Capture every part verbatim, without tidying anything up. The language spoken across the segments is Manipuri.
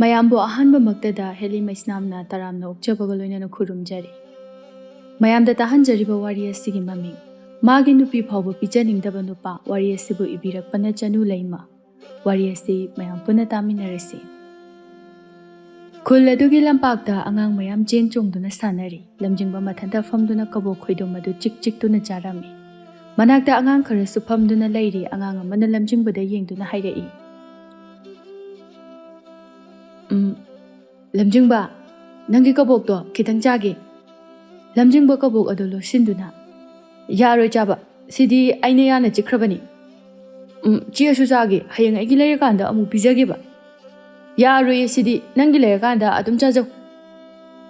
ꯃꯌꯥꯝꯕꯨ ꯑꯍꯥꯟꯕꯃꯛꯇꯗ ꯍꯦꯂꯤ ꯃꯩꯁꯅꯥꯝꯅ ꯇꯔꯥꯝꯅ ꯑꯣꯛꯆꯕꯒ ꯂꯣꯏꯅꯅ ꯈꯨꯔꯨꯝꯖꯔꯤ꯫ ꯃꯌꯥꯝꯗ ꯇꯥꯍꯟꯖꯔꯤꯕ ꯋꯥꯔꯤ ꯑꯁꯤꯒꯤ ꯃꯃꯤꯡ, ꯃꯥꯒꯤ ꯅꯨꯄꯤ ꯐꯥꯎꯕ ꯄꯤꯖꯅꯤꯡꯗꯕ ꯅꯨꯄꯥ꯫ ꯋꯥꯔꯤ ꯑꯁꯤꯕꯨ ꯏꯕꯤꯔꯛꯄꯅ ꯆꯅꯨ ꯂꯩꯃ꯫ ꯋꯥꯔꯤ ꯑꯁꯤ ꯃꯌꯥꯝ ꯄꯨꯟꯅ ꯇꯥꯃꯤꯟꯅꯔꯁꯤ꯫ ꯈꯨꯜ ꯑꯗꯨꯒꯤ ꯂꯝꯄꯥꯛꯇ ꯑꯉꯥꯡ ꯃꯌꯥꯝ ꯆꯦꯟ ꯆꯣꯡꯗꯨꯅ ꯁꯥꯟꯅꯔꯤ꯫ ꯂꯝꯖꯤꯡꯕ ꯃꯊꯟꯇ ꯐꯝꯗꯨꯅ ꯀꯕꯣꯛ ꯈꯣꯏꯗꯨꯝ ꯑꯗꯨ ꯆꯤꯛ ꯆꯤꯛꯇꯨꯅ ꯆꯥꯔꯝꯃꯤ꯫ ꯃꯅꯥꯛꯇ ꯑꯉꯥꯡ ꯈꯔꯁꯨ ꯐꯝꯗꯨꯅ ꯂꯩꯔꯤ꯫ ꯑꯉꯥꯡ ꯑꯃꯅ ꯂꯝꯖꯤꯡꯕꯗ ꯌꯦꯡꯗꯨꯅ ꯍꯥꯏꯔꯛꯏ, "ꯎꯝ, ꯂꯝꯖꯤꯡꯕ, ꯅꯪꯒꯤ ꯀꯕꯣꯛꯇꯣ ꯈꯤꯇꯪ ꯆꯥꯒꯦ꯫" ꯂꯝꯖꯤꯡꯕ ꯀꯕꯣꯛ ꯑꯗꯨ ꯂꯣꯠꯁꯤꯟꯗꯨꯅ, "ꯌꯥꯔꯣꯏ ꯆꯥꯕ, ꯁꯤꯗꯤ ꯑꯩꯅ ꯌꯥꯅ ꯆꯤꯛꯈ꯭ꯔꯕꯅꯤ꯫" "ꯎꯝ, ꯆꯤꯛꯑꯁꯨ ꯆꯥꯒꯦ, ꯍꯌꯦꯡ ꯑꯩꯒꯤ ꯂꯩꯔꯀꯥꯟꯗ ꯑꯃꯨꯛ ꯄꯤꯖꯒꯦꯕ꯫" "ꯌꯥꯔꯣꯏꯌꯦ, ꯁꯤꯗꯤ ꯅꯪꯒꯤ ꯂꯩꯔꯀꯥꯟꯗ ꯑꯗꯨꯝ ꯆꯥꯖꯧ꯫"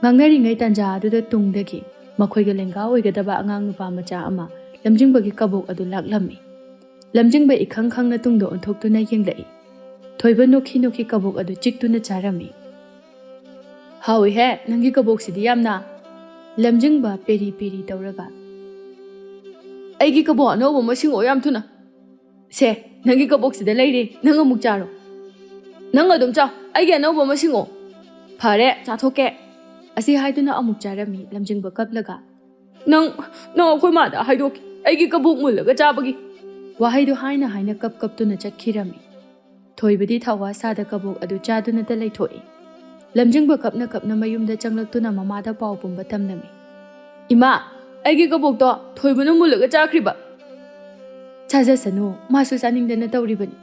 ꯉꯥꯡꯅꯔꯤꯉꯩ ꯇꯥꯟꯖꯥ ꯑꯗꯨꯗ ꯇꯨꯡꯗꯒꯤ ꯃꯈꯣꯏꯒ ꯂꯦꯡꯒꯥ ꯑꯣꯏꯒꯗꯕ ꯑꯉꯥꯡ ꯅꯨꯄꯥ ꯃꯆꯥ ꯑꯃ ꯂꯝꯖꯤꯡꯕꯒꯤ ꯀꯕꯣꯛ ꯑꯗꯨ ꯂꯥꯛꯂꯝꯃꯤ꯫ ꯂꯝꯖꯤꯡꯕ ꯏꯈꯪ ꯈꯪꯅ ꯇꯨꯡꯗ ꯑꯣꯟꯊꯣꯛꯇꯨꯅ ꯌꯦꯡꯂꯛꯏ꯫ ꯊꯣꯏꯕ ꯅꯣꯛꯈꯤ ꯅꯣꯛꯈꯤ ꯀꯕꯣꯛ ꯑꯗꯨ ꯆꯤꯛꯇꯨꯅ ꯆꯥꯔꯝꯃꯤ꯫ "ꯍꯥꯎꯏꯍꯦ, ꯅꯪꯒꯤ ꯀꯕꯣꯛꯁꯤꯗꯤ ꯌꯥꯝꯅ꯫" ꯂꯝꯖꯤꯡꯕ ꯄꯦꯔꯤ ꯄꯦꯔꯤ ꯇꯧꯔꯒ, "ꯑꯩꯒꯤ ꯀꯕꯣꯛ ꯑꯅꯧꯕ ꯑꯃ ꯁꯤꯡꯉꯛꯑꯣ ꯌꯥꯝ ꯊꯨꯅ꯫ ꯁꯦ, ꯅꯪꯒꯤ ꯀꯕꯣꯛꯁꯤꯗ ꯂꯩꯔꯦ, ꯅꯪ ꯑꯃꯨꯛ ꯆꯥꯔꯣ꯫" "ꯅꯪ ꯑꯗꯨꯝ ꯆꯥꯎ, ꯑꯩꯒꯤ ꯑꯅꯧꯕ ꯑꯃ ꯁꯤꯡꯉꯛꯑꯣ꯫" "ꯐꯔꯦ, ꯆꯥꯊꯣꯛꯀꯦ꯫" ꯑꯁꯤ ꯍꯥꯏꯗꯨꯅ ꯑꯃꯨꯛ ꯆꯥꯔꯝꯃꯤ ꯂꯝꯖꯤꯡꯕ ꯀꯞꯂꯒ꯫ "ꯅꯪ, ꯅꯪ ꯑꯩꯈꯣꯏ ꯃꯥꯗ ꯍꯥꯏꯗꯣꯛꯀꯦ, ꯑꯩꯒꯤ ꯀꯕꯣꯛ ꯃꯨꯜꯂꯒ ꯆꯥꯕꯒꯤ꯫" ꯋꯥꯍꯩꯗꯨ ꯍꯥꯏꯅ ꯍꯥꯏꯅ ꯀꯞ ꯀꯞꯇꯨꯅ ꯆꯠꯈꯤꯔꯝꯃꯤ꯫ ꯊꯣꯏꯕꯗꯤ ꯊꯧꯋꯥ ꯁꯥꯗ ꯀꯕꯣꯛ ꯑꯗꯨ ꯆꯥꯗꯨꯅꯇ ꯂꯩꯊꯣꯛꯏ꯫ ꯂꯝꯖꯤꯡꯕ ꯀꯞꯅ ꯀꯞꯅ ꯃꯌꯨꯝꯗ ꯆꯪꯂꯛꯇꯨꯅ ꯃꯃꯥꯗ ꯄꯥꯎ ꯄꯨꯝꯕ ꯇꯝꯂꯝꯃꯤ꯫ "ꯏꯃꯥ, ꯑꯩꯒꯤ ꯀꯕꯣꯛꯇꯣ ꯊꯣꯏꯕꯅ ꯃꯨꯜꯂꯒ ꯆꯥꯈ꯭ꯔꯤꯕ꯫" "ꯆꯥꯖꯁꯅꯨ, ꯃꯥꯁꯨ ꯆꯥꯅꯤꯡꯗꯅ ꯇꯧꯔꯤꯕꯅꯤ꯫"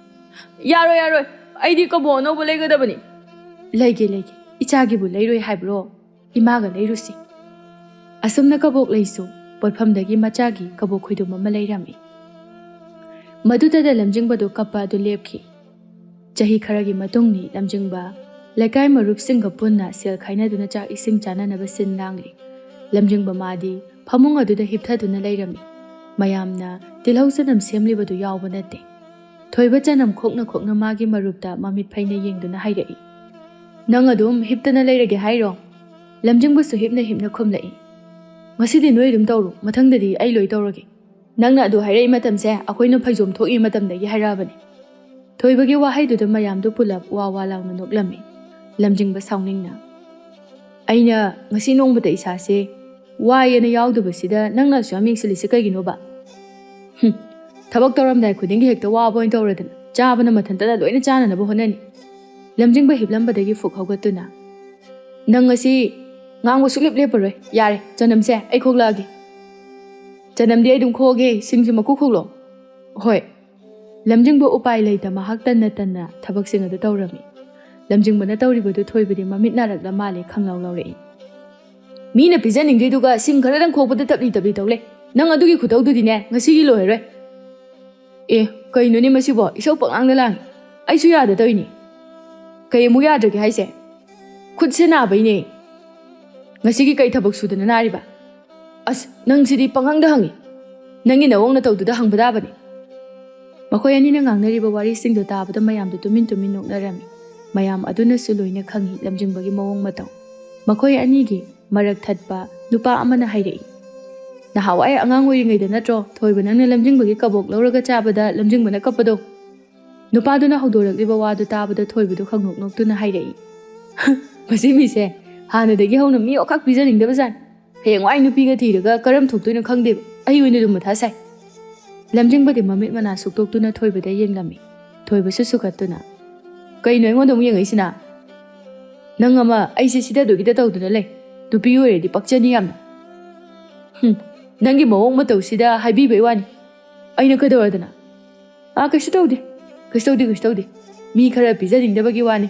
"ꯌꯥꯔꯣꯏ, ꯌꯥꯔꯣꯏ, ꯑꯩꯗꯤ ꯀꯕꯣꯛ ꯑꯅꯧꯕ ꯂꯩꯒꯗꯕꯅꯤ꯫" "ꯂꯩꯒꯦ, ꯂꯩꯒꯦ, ꯏꯆꯥꯒꯤꯕꯨ ꯂꯩꯔꯣꯏ ꯍꯥꯏꯕ꯭ꯔꯣ? ꯏꯃꯥꯒ ꯂꯩꯔꯨꯁꯤ꯫" ꯑꯁꯨꯝꯅ ꯀꯕꯣꯛ ꯂꯩꯁꯨ ꯄꯣꯠꯐꯝꯗꯒꯤ ꯃꯆꯥꯒꯤ ꯀꯕꯣꯛ ꯈꯣꯏꯗꯨꯝ ꯑꯃ ꯂꯩꯔꯝꯃꯤ꯫ ꯃꯗꯨꯗꯗ ꯂꯝꯖꯤꯡꯕꯗꯨ ꯀꯞꯄ ꯑꯗꯨ ꯂꯦꯞꯈꯤ꯫ ꯆꯍꯤ ꯈꯔꯒꯤ ꯃꯇꯨꯡꯅꯤ ꯂꯝꯖꯤꯡꯕ ꯂꯩꯀꯥꯏ ꯃꯔꯨꯞꯁꯤꯡꯒ ꯄꯨꯟꯅ ꯁꯦꯜ ꯈꯥꯏꯅꯗꯨꯅ ꯆꯥꯛ ꯏꯁꯤꯡ ꯆꯥꯅꯅꯕ ꯁꯤꯟ ꯂꯥꯡꯂꯤ꯫ ꯂꯝꯖꯤꯡꯕ ꯃꯥꯗꯤ ꯐꯃꯨꯡ ꯑꯗꯨꯗ ꯍꯤꯞꯊꯗꯨꯅ ꯂꯩꯔꯝꯃꯤ꯫ ꯃꯌꯥꯝꯅ ꯇꯤꯜꯍꯧ ꯆꯅꯝ ꯁꯦꯝꯂꯤꯕꯗꯨ ꯌꯥꯎꯕ ꯅꯠꯇꯦ꯫ ꯊꯣꯏꯕ ꯆꯅꯝ ꯈꯣꯛꯅ ꯈꯣꯛꯅ ꯃꯥꯒꯤ ꯃꯔꯨꯞꯇ ꯃꯃꯤꯠ ꯐꯩꯅ ꯌꯦꯡꯗꯨꯅ ꯍꯥꯏꯔꯛꯏ꯫ "ꯅꯪ ꯑꯗꯨꯝ ꯍꯤꯞꯇꯅ ꯂꯩꯔꯒꯦ ꯍꯥꯏꯔꯣ?" ꯂꯝꯖꯤꯡꯕꯁꯨ ꯍꯤꯞꯅ ꯍꯤꯞꯅ ꯈꯨꯝꯂꯛꯏ꯫ "ꯉꯁꯤꯗꯤ ꯅꯣꯏ ꯑꯗꯨꯝ ꯇꯧꯔꯣ, ꯃꯊꯪꯗꯗꯤ ꯑꯩ ꯂꯣꯏ ꯇꯧꯔꯒꯦ꯫ ꯅꯪꯅ ꯑꯗꯨ ꯍꯥꯏꯔꯛꯏ ꯃꯇꯝꯁꯦ ꯑꯩꯈꯣꯏꯅ ꯐꯩꯖꯣꯝ ꯊꯣꯛꯏ ꯃꯇꯝꯗꯒꯤ ꯍꯥꯏꯔꯛꯑꯕꯅꯤ꯫" ꯊꯣꯏꯕꯒꯤ ꯋꯥꯍꯩꯗꯨꯗ ꯃꯌꯥꯝꯗꯨ ꯄꯨꯂꯞ ꯋꯥ ꯋꯥ ꯂꯥꯎꯅ ꯅꯣꯛꯂꯝꯃꯤ꯫ ꯂꯝꯖꯤꯡꯕ ꯁꯥꯎꯅꯤꯡꯅ, "ꯑꯩꯅ ꯉꯁꯤ ꯅꯣꯡꯃꯗ ꯏꯁꯥꯁꯦ ꯋꯥꯏꯌꯦꯅ ꯌꯥꯎꯗꯕꯁꯤꯗ ꯅꯪꯅ ꯑꯁꯨꯛ ꯌꯥꯝ ꯌꯦꯡꯁꯤꯜꯂꯤꯁꯦ ꯀꯩꯒꯤꯅꯣꯕ? ꯍꯨꯝ, ꯊꯕꯛ ꯇꯧꯔꯝꯗꯥꯏ ꯈꯨꯗꯤꯡꯒꯤ ꯍꯦꯛꯇ ꯋꯥꯕ ꯑꯣꯏꯅ ꯇꯧꯔꯗꯅ, ꯆꯥꯕꯅ ꯃꯊꯟꯇꯅ ꯂꯣꯏꯅ ꯆꯥꯅꯅꯕ ꯍꯣꯠꯅꯅꯤ꯫" ꯂꯝꯖꯤꯡꯕ ꯍꯤꯞꯂꯝꯕꯗꯒꯤ ꯐꯨꯛ ꯍꯧꯒꯠꯇꯨꯅ, "ꯅꯪ ꯉꯁꯤ ꯉꯥꯡꯕ ꯁꯨꯛꯂꯦꯞ ꯂꯦꯞꯄꯔꯣꯏ꯫ ꯌꯥꯔꯦ, ꯆꯅꯝꯁꯦ ꯑꯩ ꯈꯣꯛꯂꯛꯑꯒꯦ꯫" "ꯆꯅꯝꯗꯤ ꯑꯩ ꯑꯗꯨꯝ ꯈꯣꯛꯑꯒꯦ, ꯁꯤꯡꯁꯨ ꯃꯀꯨ ꯈꯣꯛꯂꯣ꯫" "ꯍꯣꯏ꯫" ꯂꯝꯖꯤꯡꯕ ꯎꯄꯥꯏ ꯂꯩꯇ ꯃꯍꯥꯛ ꯇꯟꯅ ꯇꯟꯅ ꯊꯕꯛꯁꯤꯡ ꯑꯗꯨ ꯇꯧꯔꯝꯃꯤ꯫ ꯂꯝꯖꯤꯡꯕꯅ ꯇꯧꯔꯤꯕꯗꯨ ꯊꯣꯏꯕꯗꯤ ꯃꯃꯤꯠ ꯅꯥꯔꯛꯂ ꯃꯥꯜꯂꯦ ꯈꯪꯂꯧ ꯂꯧꯔꯛꯏ꯫ "ꯃꯤꯅ ꯄꯤꯖꯅꯤꯡꯗ꯭ꯔꯤꯗꯨꯒ ꯁꯤꯡ ꯈꯔꯗꯪ ꯈꯣꯛꯄꯗ ꯇꯞꯂꯤ ꯇꯞꯂꯤ ꯇꯧ ꯂꯩ꯫ ꯅꯪ ꯑꯗꯨꯒꯤ ꯈꯨꯇꯧꯗꯨꯗꯤꯅꯦ ꯉꯁꯤꯒꯤ ꯂꯣꯏꯔꯔꯣꯏ꯫" "ꯑꯦ, ꯀꯩꯅꯣꯅꯦ ꯃꯁꯤꯕꯣ? ꯏꯁꯧ ꯄꯪꯂꯥꯡꯗ ꯂꯥꯡꯉꯤ꯫ ꯑꯩꯁꯨ ꯌꯥꯗ ꯇꯧꯔꯤꯅꯤ꯫" "ꯀꯩ ꯑꯃꯨꯛ ꯌꯥꯗ꯭ꯔꯒꯦ ꯍꯥꯏꯁꯦ?" "ꯈꯨꯠꯁꯦ ꯅꯥꯕꯩꯅꯦ꯫" "ꯉꯁꯤꯒꯤ ꯀꯩ ꯊꯕꯛ ꯁꯨꯗꯅ ꯅꯥꯔꯤꯕ?" "ꯑꯁ, ꯅꯪꯁꯤꯗꯤ ꯄꯪꯍꯪꯗ ꯍꯪꯉꯤ꯫ ꯅꯪꯒꯤ ꯅꯋꯣꯡ ꯅꯇꯧꯗꯨꯗ ꯍꯪꯕ ꯇꯥꯕꯅꯤ꯫" ꯃꯈꯣꯏ ꯑꯅꯤꯅ ꯉꯥꯡꯅꯔꯤꯕ ꯋꯥꯔꯤꯁꯤꯡꯗꯨ ꯇꯥꯕꯗ ꯃꯌꯥꯝꯗꯨ ꯇꯨꯃꯤꯟ ꯇꯨꯃꯤꯟ ꯅꯣꯛꯅꯔꯝꯃꯤ꯫ ꯃꯌꯥꯝ ꯑꯗꯨꯅꯁꯨ ꯂꯣꯏꯅ ꯈꯪꯉꯤ ꯂꯝꯖꯤꯡꯕꯒꯤ ꯃꯑꯣꯡ ꯃꯇꯧ꯫ ꯃꯈꯣꯏ ꯑꯅꯤꯒꯤ ꯃꯔꯛ ꯊꯠꯄ ꯅꯨꯄꯥ ꯑꯃꯅ ꯍꯥꯏꯔꯛꯏ, "ꯅꯍꯥꯟꯋꯥꯏ ꯑꯉꯥꯡ ꯑꯣꯏꯔꯤꯉꯩꯗ ꯅꯠꯇ꯭ꯔꯣ ꯊꯣꯏꯕ ꯅꯪꯅ ꯂꯝꯖꯤꯡꯕꯒꯤ ꯀꯕꯣꯛ ꯂꯧꯔꯒ ꯆꯥꯕꯗ ꯂꯝꯖꯤꯡꯕꯅ ꯀꯞꯄꯗꯣ?" ꯅꯨꯄꯥꯗꯨꯅ ꯍꯧꯗꯣꯔꯛꯂꯤꯕ ꯋꯥꯗꯨ ꯇꯥꯕꯗ ꯊꯣꯏꯕꯗꯨ ꯈꯪꯅꯣꯛ ꯅꯣꯛꯇꯨꯅ ꯍꯥꯏꯔꯛꯏ, "ꯃꯁꯤ ꯃꯤꯁꯦ ꯍꯥꯟꯅꯗꯒꯤ ꯍꯧꯅ ꯃꯤ ꯑꯣꯈꯥꯛ ꯄꯤꯖꯅꯤꯡꯗꯕꯖꯥꯠꯅꯤ꯫ ꯍꯌꯦꯡꯋꯥꯏ ꯅꯨꯄꯤꯒ ꯊꯤꯔꯒ ꯀꯔꯝ ꯊꯣꯛꯇꯣꯏꯅꯣ ꯈꯪꯗꯦꯕ꯫ ꯑꯩ ꯑꯣꯏꯅ ꯑꯗꯨꯝ ꯃꯊꯥ ꯁꯥꯏ꯫" ꯂꯝꯖꯤꯡꯕꯗꯤ ꯃꯃꯤꯠ ꯃꯅꯥ ꯁꯨꯛꯇꯣꯛꯇꯨꯅ ꯊꯣꯏꯕꯗ ꯌꯦꯡꯂꯝꯃꯤ꯫ ꯊꯣꯏꯕꯁꯨ ꯁꯨꯀꯠꯇꯨꯅ, "ꯀꯩꯅꯣ ꯑꯩꯉꯣꯟꯗ ꯑꯃꯨꯛ ꯌꯦꯡꯉꯛꯏꯁꯤꯅ? ꯅꯪ ꯑꯃ ꯑꯩꯁꯦ ꯁꯤꯗꯗꯨꯒꯤꯗ ꯇꯧꯗꯨꯅ ꯂꯩ꯫ ꯅꯨꯄꯤ ꯑꯣꯏꯔꯗꯤ ꯄꯛꯆꯅꯤ ꯌꯥꯝꯅ꯫" "ꯍꯨꯝ, ꯅꯪꯒꯤ ꯃꯑꯣꯡ ꯃꯇꯧꯁꯤꯗ ꯍꯥꯏꯕꯤꯕꯩ ꯋꯥꯅꯤ꯫ ꯑꯩꯅ ꯀꯩꯗꯧꯔꯗꯅ?" "ꯑꯥ, ꯀꯩꯁꯨ ꯇꯧꯗꯦ, ꯀꯩꯁꯨ ꯇꯧꯗꯦ, ꯀꯩꯁꯨ ꯇꯧꯗꯦ꯫ ꯃꯤ ꯈꯔ ꯄꯤꯖꯅꯤꯡꯗꯕꯒꯤ ꯋꯥꯅꯤ꯫"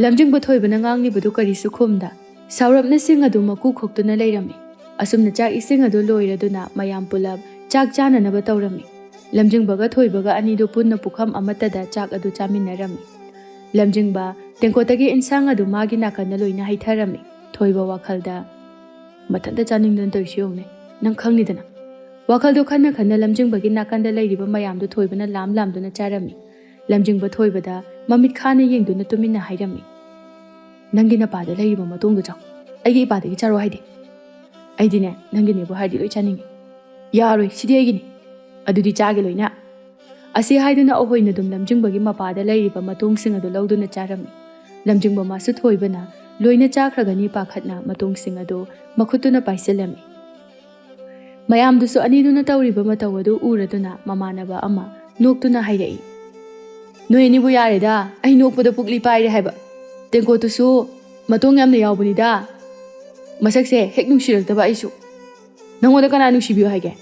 ꯂꯝꯖꯤꯡꯕ ꯊꯣꯏꯕꯅ ꯉꯥꯡꯂꯤꯕꯗꯨ ꯀꯔꯤꯁꯨ ꯈꯨꯝꯗ ꯁꯥꯎꯔꯞꯅ ꯁꯤꯡ ꯑꯗꯨ ꯃꯀꯨ ꯈꯣꯛꯇꯨꯅ ꯂꯩꯔꯝꯃꯤ꯫ ꯑꯁꯨꯝꯅ ꯆꯥꯛ ꯏꯁꯤꯡ ꯑꯗꯨ ꯂꯣꯏꯔꯗꯨꯅ ꯃꯌꯥꯝ ꯄꯨꯂꯞ ꯆꯥꯛ ꯆꯥꯅꯅꯕ ꯇꯧꯔꯝꯃꯤ꯫ ꯂꯝꯖꯤꯡꯕꯒ ꯊꯣꯏꯕꯒ ꯑꯅꯤꯗꯨ ꯄꯨꯟꯅ ꯄꯨꯈꯝ ꯑꯃꯠꯇꯗ ꯆꯥꯛ ꯑꯗꯨ ꯆꯥꯃꯤꯟꯅꯔꯝꯃꯤ꯫ ꯂꯝꯖꯤꯡꯕ ꯇꯦꯡꯀꯣꯠꯇꯒꯤ ꯏꯟꯁꯥꯡ ꯑꯗꯨ ꯃꯥꯒꯤ ꯅꯥꯀꯟꯗ ꯂꯣꯏꯅ ꯍꯩꯊꯔꯝꯃꯤ꯫ ꯊꯣꯏꯕ ꯋꯥꯈꯜꯗ, "ꯃꯊꯟꯇ ꯆꯥꯅꯤꯡꯗꯅ ꯇꯧꯔꯤꯁꯤ ꯌꯦꯡꯉꯨꯅꯦ, ꯅꯪ ꯈꯪꯅꯤꯗꯅ꯫" ꯋꯥꯈꯜꯗꯣ ꯈꯟꯅ ꯈꯟꯅ ꯂꯝꯖꯤꯡꯕꯒꯤ ꯅꯥꯀꯟꯗ ꯂꯩꯔꯤꯕ ꯃꯌꯥꯝꯗꯨ ꯊꯣꯏꯕꯅ ꯂꯥꯝ ꯂꯥꯝꯗꯨꯅ ꯆꯥꯔꯝꯃꯤ꯫ ꯂꯝꯖꯤꯡꯕ ꯊꯣꯏꯕꯗ ꯃꯃꯤꯠ ꯈꯥꯅ ꯌꯦꯡꯗꯨꯅ ꯇꯨꯃꯤꯟꯅ ꯍꯥꯏꯔꯝꯃꯤ, "ꯅꯪꯒꯤ ꯅꯄꯥꯗ ꯂꯩꯔꯤꯕ ꯃꯇꯣꯡꯗꯣ ꯆꯥꯎ, ꯑꯩꯒꯤ ꯏꯄꯥꯗꯒꯤ ꯆꯥꯔꯣ ꯍꯥꯏꯗꯦ꯫" "ꯑꯩꯗꯤꯅꯦ ꯅꯪꯒꯤꯅꯦꯕꯨ ꯍꯥꯏꯔꯗꯤ ꯂꯣꯏ ꯆꯥꯅꯤꯡꯉꯤ꯫" "ꯌꯥꯔꯣꯏ, ꯁꯤꯗꯤ ꯑꯩꯒꯤꯅꯤ꯫" "ꯑꯗꯨꯗꯤ ꯆꯥꯒꯦ ꯂꯣꯏꯅ꯫" ꯑꯁꯤ ꯍꯥꯏꯗꯨꯅ ꯑꯍꯣꯏꯅ ꯑꯗꯨꯝ ꯂꯝꯖꯤꯡꯕꯒꯤ ꯃꯄꯥꯗ ꯂꯩꯔꯤꯕ ꯃꯇꯣꯡꯁꯤꯡ ꯑꯗꯨ ꯂꯧꯗꯨꯅ ꯆꯥꯔꯝꯃꯤ꯫ ꯂꯝꯖꯤꯡꯕ ꯃꯥꯁꯨ ꯊꯣꯏꯕꯅ ꯂꯣꯏꯅ ꯆꯥꯈ꯭ꯔꯒꯅꯤ ꯄꯥꯈꯠꯅ ꯃꯇꯣꯡꯁꯤꯡ ꯑꯗꯨ ꯃꯈꯨꯠꯇꯨꯅ ꯄꯥꯏꯁꯤꯜꯂꯝꯃꯤ꯫ ꯃꯌꯥꯝꯗꯨꯁꯨ ꯑꯅꯤꯗꯨꯅ ꯇꯧꯔꯤꯕ ꯃꯇꯧ ꯑꯗꯨ ꯎꯔꯗꯨꯅ ꯃꯃꯥꯟꯅꯕ ꯑꯃ ꯅꯣꯛꯇꯨꯅ ꯍꯥꯏꯔꯛꯏ, "ꯅꯣꯏ ꯑꯅꯤꯕꯨ ꯌꯥꯔꯦꯗ, ꯑꯩ ꯅꯣꯛꯄꯗ ꯄꯨꯛꯂꯤ ꯄꯥꯏꯔꯦ ꯍꯥꯏꯕ꯫ ꯇꯦꯡꯀꯣꯠꯇꯨꯁꯨ ꯃꯇꯣꯡ ꯌꯥꯝꯅ ꯌꯥꯎꯕꯅꯤꯗ꯫ ꯃꯁꯛꯁꯦ ꯍꯦꯛ ꯅꯨꯡꯁꯤꯔꯛꯇꯕ ꯑꯩꯁꯨ꯫ ꯅꯪꯉꯣꯟꯗ ꯀꯅꯥ ꯅꯨꯡꯁꯤꯕꯤꯌꯨ ꯍꯥꯏꯒꯦ?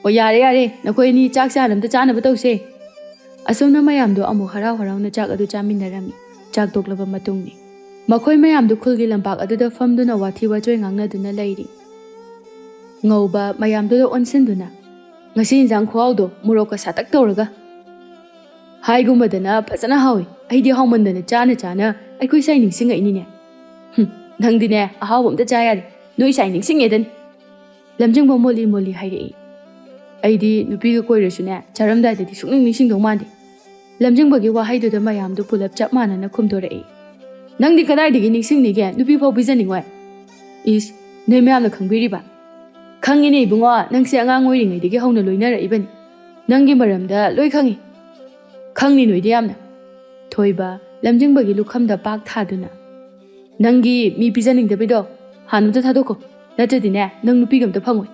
ꯑꯣ, ꯌꯥꯔꯦ, ꯌꯥꯔꯦ, ꯅꯈꯣꯏ ꯑꯅꯤ ꯆꯥꯛ ꯆꯥꯅꯕ ꯆꯥꯅꯕ ꯇꯧꯁꯦ꯫" ꯑꯁꯨꯝꯅ ꯃꯌꯥꯝꯗꯣ ꯑꯃꯨꯛ ꯍꯔꯥꯎ ꯍꯔꯥꯎꯅ ꯆꯥꯛ ꯑꯗꯨ ꯆꯥꯃꯤꯟꯅꯔꯝꯃꯤ꯫ ꯆꯥꯛ ꯇꯣꯛꯂꯕ ꯃꯇꯨꯡꯅꯤ꯫ ꯃꯈꯣꯏ ꯃꯌꯥꯝꯗꯨ ꯈꯨꯜꯒꯤ ꯂꯝꯄꯥꯛ ꯑꯗꯨꯗ ꯐꯝꯗꯨꯅ ꯋꯥꯊꯤ ꯋꯥꯆꯣꯏ ꯉꯥꯡꯅꯗꯨꯅ ꯂꯩꯔꯤ꯫ ꯉꯧꯕ ꯃꯌꯥꯝꯗꯨꯗ ꯑꯣꯟꯁꯤꯟꯗꯨꯅ, "ꯉꯁꯤ ꯏꯟꯖꯥꯡ ꯈꯨꯍꯥꯎꯗꯣ ꯃꯣꯔꯣꯛꯀ ꯁꯥꯇꯛ ꯇꯧꯔꯒ ꯍꯥꯏꯒꯨꯝꯕꯗꯅ ꯐꯖꯅ ꯍꯥꯎꯏ꯫ ꯑꯩꯗꯤ ꯍꯥꯎꯃꯟꯗꯅ ꯆꯥꯅ ꯆꯥꯅ ꯑꯩꯈꯣꯏ ꯁꯥꯏ ꯅꯤꯡꯁꯤꯡꯉꯛꯏꯅꯤꯅꯦ꯫ ꯍꯨꯝ, ꯅꯪꯗꯤꯅꯦ ꯑꯍꯥꯎꯕ ꯑꯝꯇ ꯆꯥ ꯌꯥꯗꯦ, ꯅꯣꯏ ꯁꯥꯏ ꯅꯤꯡꯁꯤꯡꯉꯦꯗꯅꯤ꯫" ꯂꯝꯖꯤꯡꯕ ꯃꯣꯜꯂꯤ ꯃꯣꯜꯂꯤ ꯍꯥꯏꯔꯛꯏ꯫ "ꯑꯩꯗꯤ ꯅꯨꯄꯤꯒ ꯀꯣꯏꯔꯁꯨꯅꯦ, ꯆꯥꯔꯝꯗꯥꯏꯗꯗꯤ ꯁꯨꯡꯅꯤꯡ ꯅꯤꯡꯁꯤꯡꯗꯧ ꯃꯥꯟꯗꯦ꯫" ꯂꯝꯖꯤꯡꯕꯒꯤ ꯋꯥꯍꯩꯗꯨꯗ ꯃꯌꯥꯝꯗꯨ ꯄꯨꯂꯞ ꯆꯞ ꯃꯥꯟꯅꯅ ꯈꯨꯝꯗꯣꯔꯛꯏ꯫ "ꯅꯪꯗꯤ ꯀꯗꯥꯏꯗꯒꯤ ꯅꯤꯡꯁꯤꯡꯅꯤꯒꯦ? ꯅꯨꯄꯤ ꯐꯥꯎ ꯄꯤꯖꯅꯤꯡꯉꯣꯏ꯫" "ꯏꯁ, ꯅꯣꯏ ꯃꯌꯥꯝꯅ ꯈꯪꯕꯤꯔꯤꯕ?" "ꯈꯪꯉꯤꯅꯦ ꯏꯕꯨꯡꯉꯣ, ꯅꯪꯁꯦ ꯑꯉꯥꯡ ꯑꯣꯏꯔꯤꯉꯩꯗꯒꯤ ꯍꯧꯅ ꯂꯣꯏꯅꯔꯛꯏꯕꯅꯤ꯫ ꯅꯪꯒꯤ ꯃꯔꯝꯗ ꯂꯣꯏ ꯈꯪꯉꯤ꯫" "ꯈꯪꯅꯤ ꯅꯣꯏꯗꯤ ꯌꯥꯝꯅ꯫" ꯊꯣꯏꯕ ꯂꯝꯖꯤꯡꯕꯒꯤ ꯂꯨꯈꯝꯗ ꯄꯥꯛ ꯊꯥꯗꯨꯅ, "ꯅꯪꯒꯤ ꯃꯤ ꯄꯤꯖꯅꯤꯡꯗꯕꯤꯗꯣ ꯍꯥꯟꯅ ꯑꯝꯇ ꯊꯥꯗꯣꯛꯈꯣ, ꯅꯠꯇ꯭ꯔꯗꯤꯅꯦ ꯅꯪ ꯅꯨꯄꯤꯒ ꯑꯝꯇ ꯐꯪꯉꯣꯏ꯫"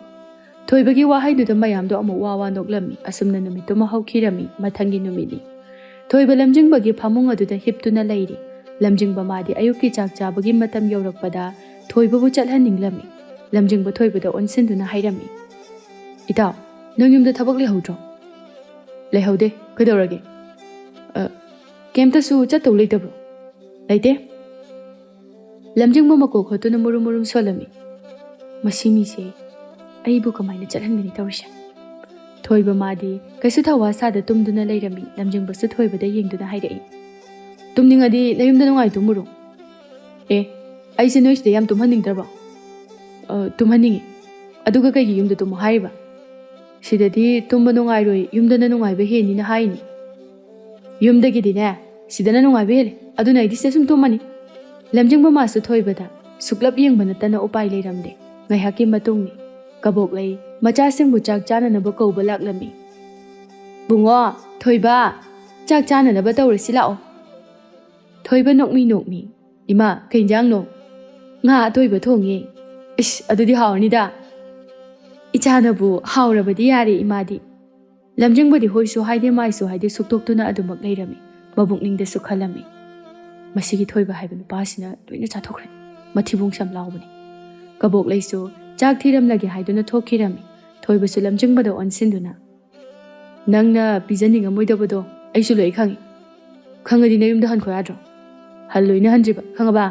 ꯊꯣꯏꯕꯒꯤ ꯋꯥꯍꯩꯗꯨꯗ ꯃꯌꯥꯝꯗꯣ ꯑꯃꯨꯛ ꯋꯥ ꯋꯥ ꯅꯣꯛꯂꯝꯃꯤ꯫ ꯑꯁꯨꯝꯅ ꯅꯨꯃꯤꯠꯇꯨꯃ ꯍꯧꯈꯤꯔꯝꯃꯤ꯫ ꯃꯊꯪꯒꯤ ꯅꯨꯃꯤꯠꯅꯤ꯫ ꯊꯣꯏꯕ ꯂꯝꯖꯤꯡꯕꯒꯤ ꯐꯃꯨꯡ ꯑꯗꯨꯗ ꯍꯤꯞꯇꯨꯅ ꯂꯩꯔꯤ꯫ ꯂꯝꯖꯤꯡꯕ ꯃꯥꯗꯤ ꯑꯌꯨꯛꯀꯤ ꯆꯥꯛ ꯆꯥꯕꯒꯤ ꯃꯇꯝ ꯌꯧꯔꯛꯄꯗ ꯊꯣꯏꯕꯕꯨ ꯆꯠꯍꯟꯅꯤꯡꯂꯝꯃꯤ꯫ ꯂꯝꯖꯤꯡꯕ ꯊꯣꯏꯕꯗ ꯑꯣꯟꯁꯤꯟꯗꯨꯅ ꯍꯥꯏꯔꯝꯃꯤ, "ꯏꯇꯥꯎ, ꯅꯪ ꯌꯨꯝꯗ ꯊꯕꯛ ꯂꯩꯍꯧꯗ꯭ꯔꯣ?" "ꯂꯩꯍꯧꯗꯦ꯫ ꯀꯩꯗꯧꯔꯒꯦ?" "ꯑ, ꯀꯩꯝꯇꯁꯨ ꯆꯠꯇꯧ ꯂꯩꯇꯕ꯭ꯔꯣ?" "ꯂꯩꯇꯦ꯫" ꯂꯝꯖꯤꯡꯕ ꯃꯀꯣꯛ ꯍꯣꯠꯇꯨꯅ ꯃꯨꯔꯨꯝ ꯃꯨꯔꯨꯝ ꯁꯣꯜꯂꯝꯃꯤ꯫ "ꯃꯁꯤ ꯃꯤꯁꯦ ꯑꯩꯕꯨ ꯀꯃꯥꯏꯅ ꯆꯠꯍꯟꯒꯅꯤ ꯇꯧꯔꯤꯁꯦ?" ꯊꯣꯏꯕ ꯃꯥꯗꯤ ꯀꯩꯁꯨ ꯊꯧꯋꯥ ꯁꯥꯗ ꯇꯨꯝꯗꯨꯅ ꯂꯩꯔꯝꯃꯤ꯫ ꯂꯝꯖꯤꯡꯕꯁꯨ ꯊꯣꯏꯕꯗ ꯌꯦꯡꯗꯨꯅ ꯍꯥꯏꯔꯛꯏ, "ꯇꯨꯝꯅꯤꯡꯉꯗꯤ ꯅꯌꯨꯝꯗ ꯅꯨꯡꯉꯥꯏ ꯇꯨꯝꯃꯨꯔꯣ꯫" "ꯑꯦ, ꯑꯩꯁꯦ ꯅꯣꯏꯁꯤꯗ ꯌꯥꯝ ꯇꯨꯝꯍꯟꯅꯤꯡꯗ꯭ꯔꯕꯣ?" "ꯑ, ꯇꯨꯝꯍꯟꯅꯤꯡꯉꯤ꯫ ꯑꯗꯨꯒ ꯀꯩꯒꯤ ꯌꯨꯝꯗ ꯇꯨꯝꯃꯣ ꯍꯥꯏꯔꯤꯕ? ꯁꯤꯗꯗꯤ ꯇꯨꯝꯕ ꯅꯨꯡꯉꯥꯏꯔꯣꯏ, ꯌꯨꯝꯗꯅ ꯅꯨꯡꯉꯥꯏꯕ ꯍꯦꯟꯅꯤꯅ ꯍꯥꯏꯅꯤ꯫" "ꯌꯨꯝꯗꯒꯤꯗꯤꯅꯦ ꯁꯤꯗꯅ ꯅꯨꯡꯉꯥꯏꯕ ꯍꯦꯜꯂꯦ, ꯑꯗꯨꯅ ꯑꯩꯗꯤ ꯁꯤꯗ ꯁꯨꯝ ꯇꯨꯝꯃꯅꯤ꯫" ꯂꯝꯖꯤꯡꯕ ꯃꯥꯁꯨ ꯊꯣꯏꯕꯗ ꯁꯨꯛꯂꯞ ꯌꯦꯡꯕ ꯅꯠꯇꯅ ꯎꯄꯥꯏ ꯂꯩꯔꯝꯗꯦ꯫ ꯉꯥꯏꯍꯥꯛꯀꯤ ꯃꯇꯨꯡꯅꯤ꯫ ꯀꯕꯣꯛꯂꯩ ꯃꯆꯥꯁꯤꯡꯕꯨ ꯆꯥꯛ ꯆꯥꯅꯅꯕ ꯀꯧꯕ ꯂꯥꯛꯂꯝꯃꯤ꯫ "ꯕꯨꯡꯉꯣ, ꯊꯣꯏꯕ, ꯆꯥꯛ ꯆꯥꯅꯅꯕ ꯇꯧꯔꯁꯤ ꯂꯥꯛꯑꯣ꯫" ꯊꯣꯏꯕ ꯅꯣꯛꯃꯤ ꯅꯣꯛꯃꯤ, "ꯏꯃꯥ, ꯀꯩ ꯏꯟꯖꯥꯡꯅꯣ?" "ꯉꯥ ꯑꯇꯣꯏꯕ ꯊꯣꯡꯉꯦ꯫" "ꯏꯁ, ꯑꯗꯨꯗꯤ ꯍꯥꯎꯔꯅꯤꯗ꯫" "ꯏꯆꯥꯅꯕꯨ ꯍꯥꯎꯔꯕꯗꯤ ꯌꯥꯔꯦ ꯏꯃꯥꯗꯤ꯫" ꯂꯝꯖꯤꯡꯕꯗꯤ ꯍꯣꯏꯁꯨ ꯍꯥꯏꯗꯦ ꯃꯥꯏꯁꯨ ꯍꯥꯏꯗꯦ, ꯁꯨꯛꯇꯣꯛꯇꯨꯅ ꯑꯗꯨꯃꯛ ꯂꯩꯔꯝꯃꯤ꯫ ꯃꯕꯨꯛꯅꯤꯡꯗꯁꯨ ꯈꯜꯂꯝꯃꯤ, "ꯃꯁꯤꯒꯤ ꯊꯣꯏꯕ ꯍꯥꯏꯕ ꯅꯨꯄꯥꯁꯤꯅ ꯂꯣꯏꯅ ꯆꯥꯊꯣꯛꯈ꯭ꯔꯦ꯫ ꯃꯊꯤꯕꯣꯡꯁꯨ ꯌꯥꯝ ꯂꯥꯎꯕꯅꯤ꯫" ꯀꯕꯣꯛꯂꯩꯁꯨ ꯆꯥꯛ ꯊꯤꯔꯝꯂꯒꯦ ꯍꯥꯏꯗꯨꯅ ꯊꯣꯛꯈꯤꯔꯝꯃꯤ꯫ ꯊꯣꯏꯕꯁꯨ ꯂꯝꯖꯤꯡꯕꯗ ꯑꯣꯟꯁꯤꯟꯗꯨꯅ, "ꯅꯪꯅ ꯄꯤꯖꯅꯤꯡꯉꯝꯃꯣꯏꯗꯕꯗꯣ ꯑꯩꯁꯨ ꯂꯣꯏ ꯈꯪꯉꯤ꯫ ꯈꯪꯉꯗꯤ ꯅꯌꯨꯝꯗ ꯍꯟꯈꯣ ꯌꯥꯗ꯭ꯔꯣ? ꯍꯜꯂꯣꯏꯅ ꯍꯟꯗ꯭ꯔꯤꯕ, ꯈꯪꯉꯕ?"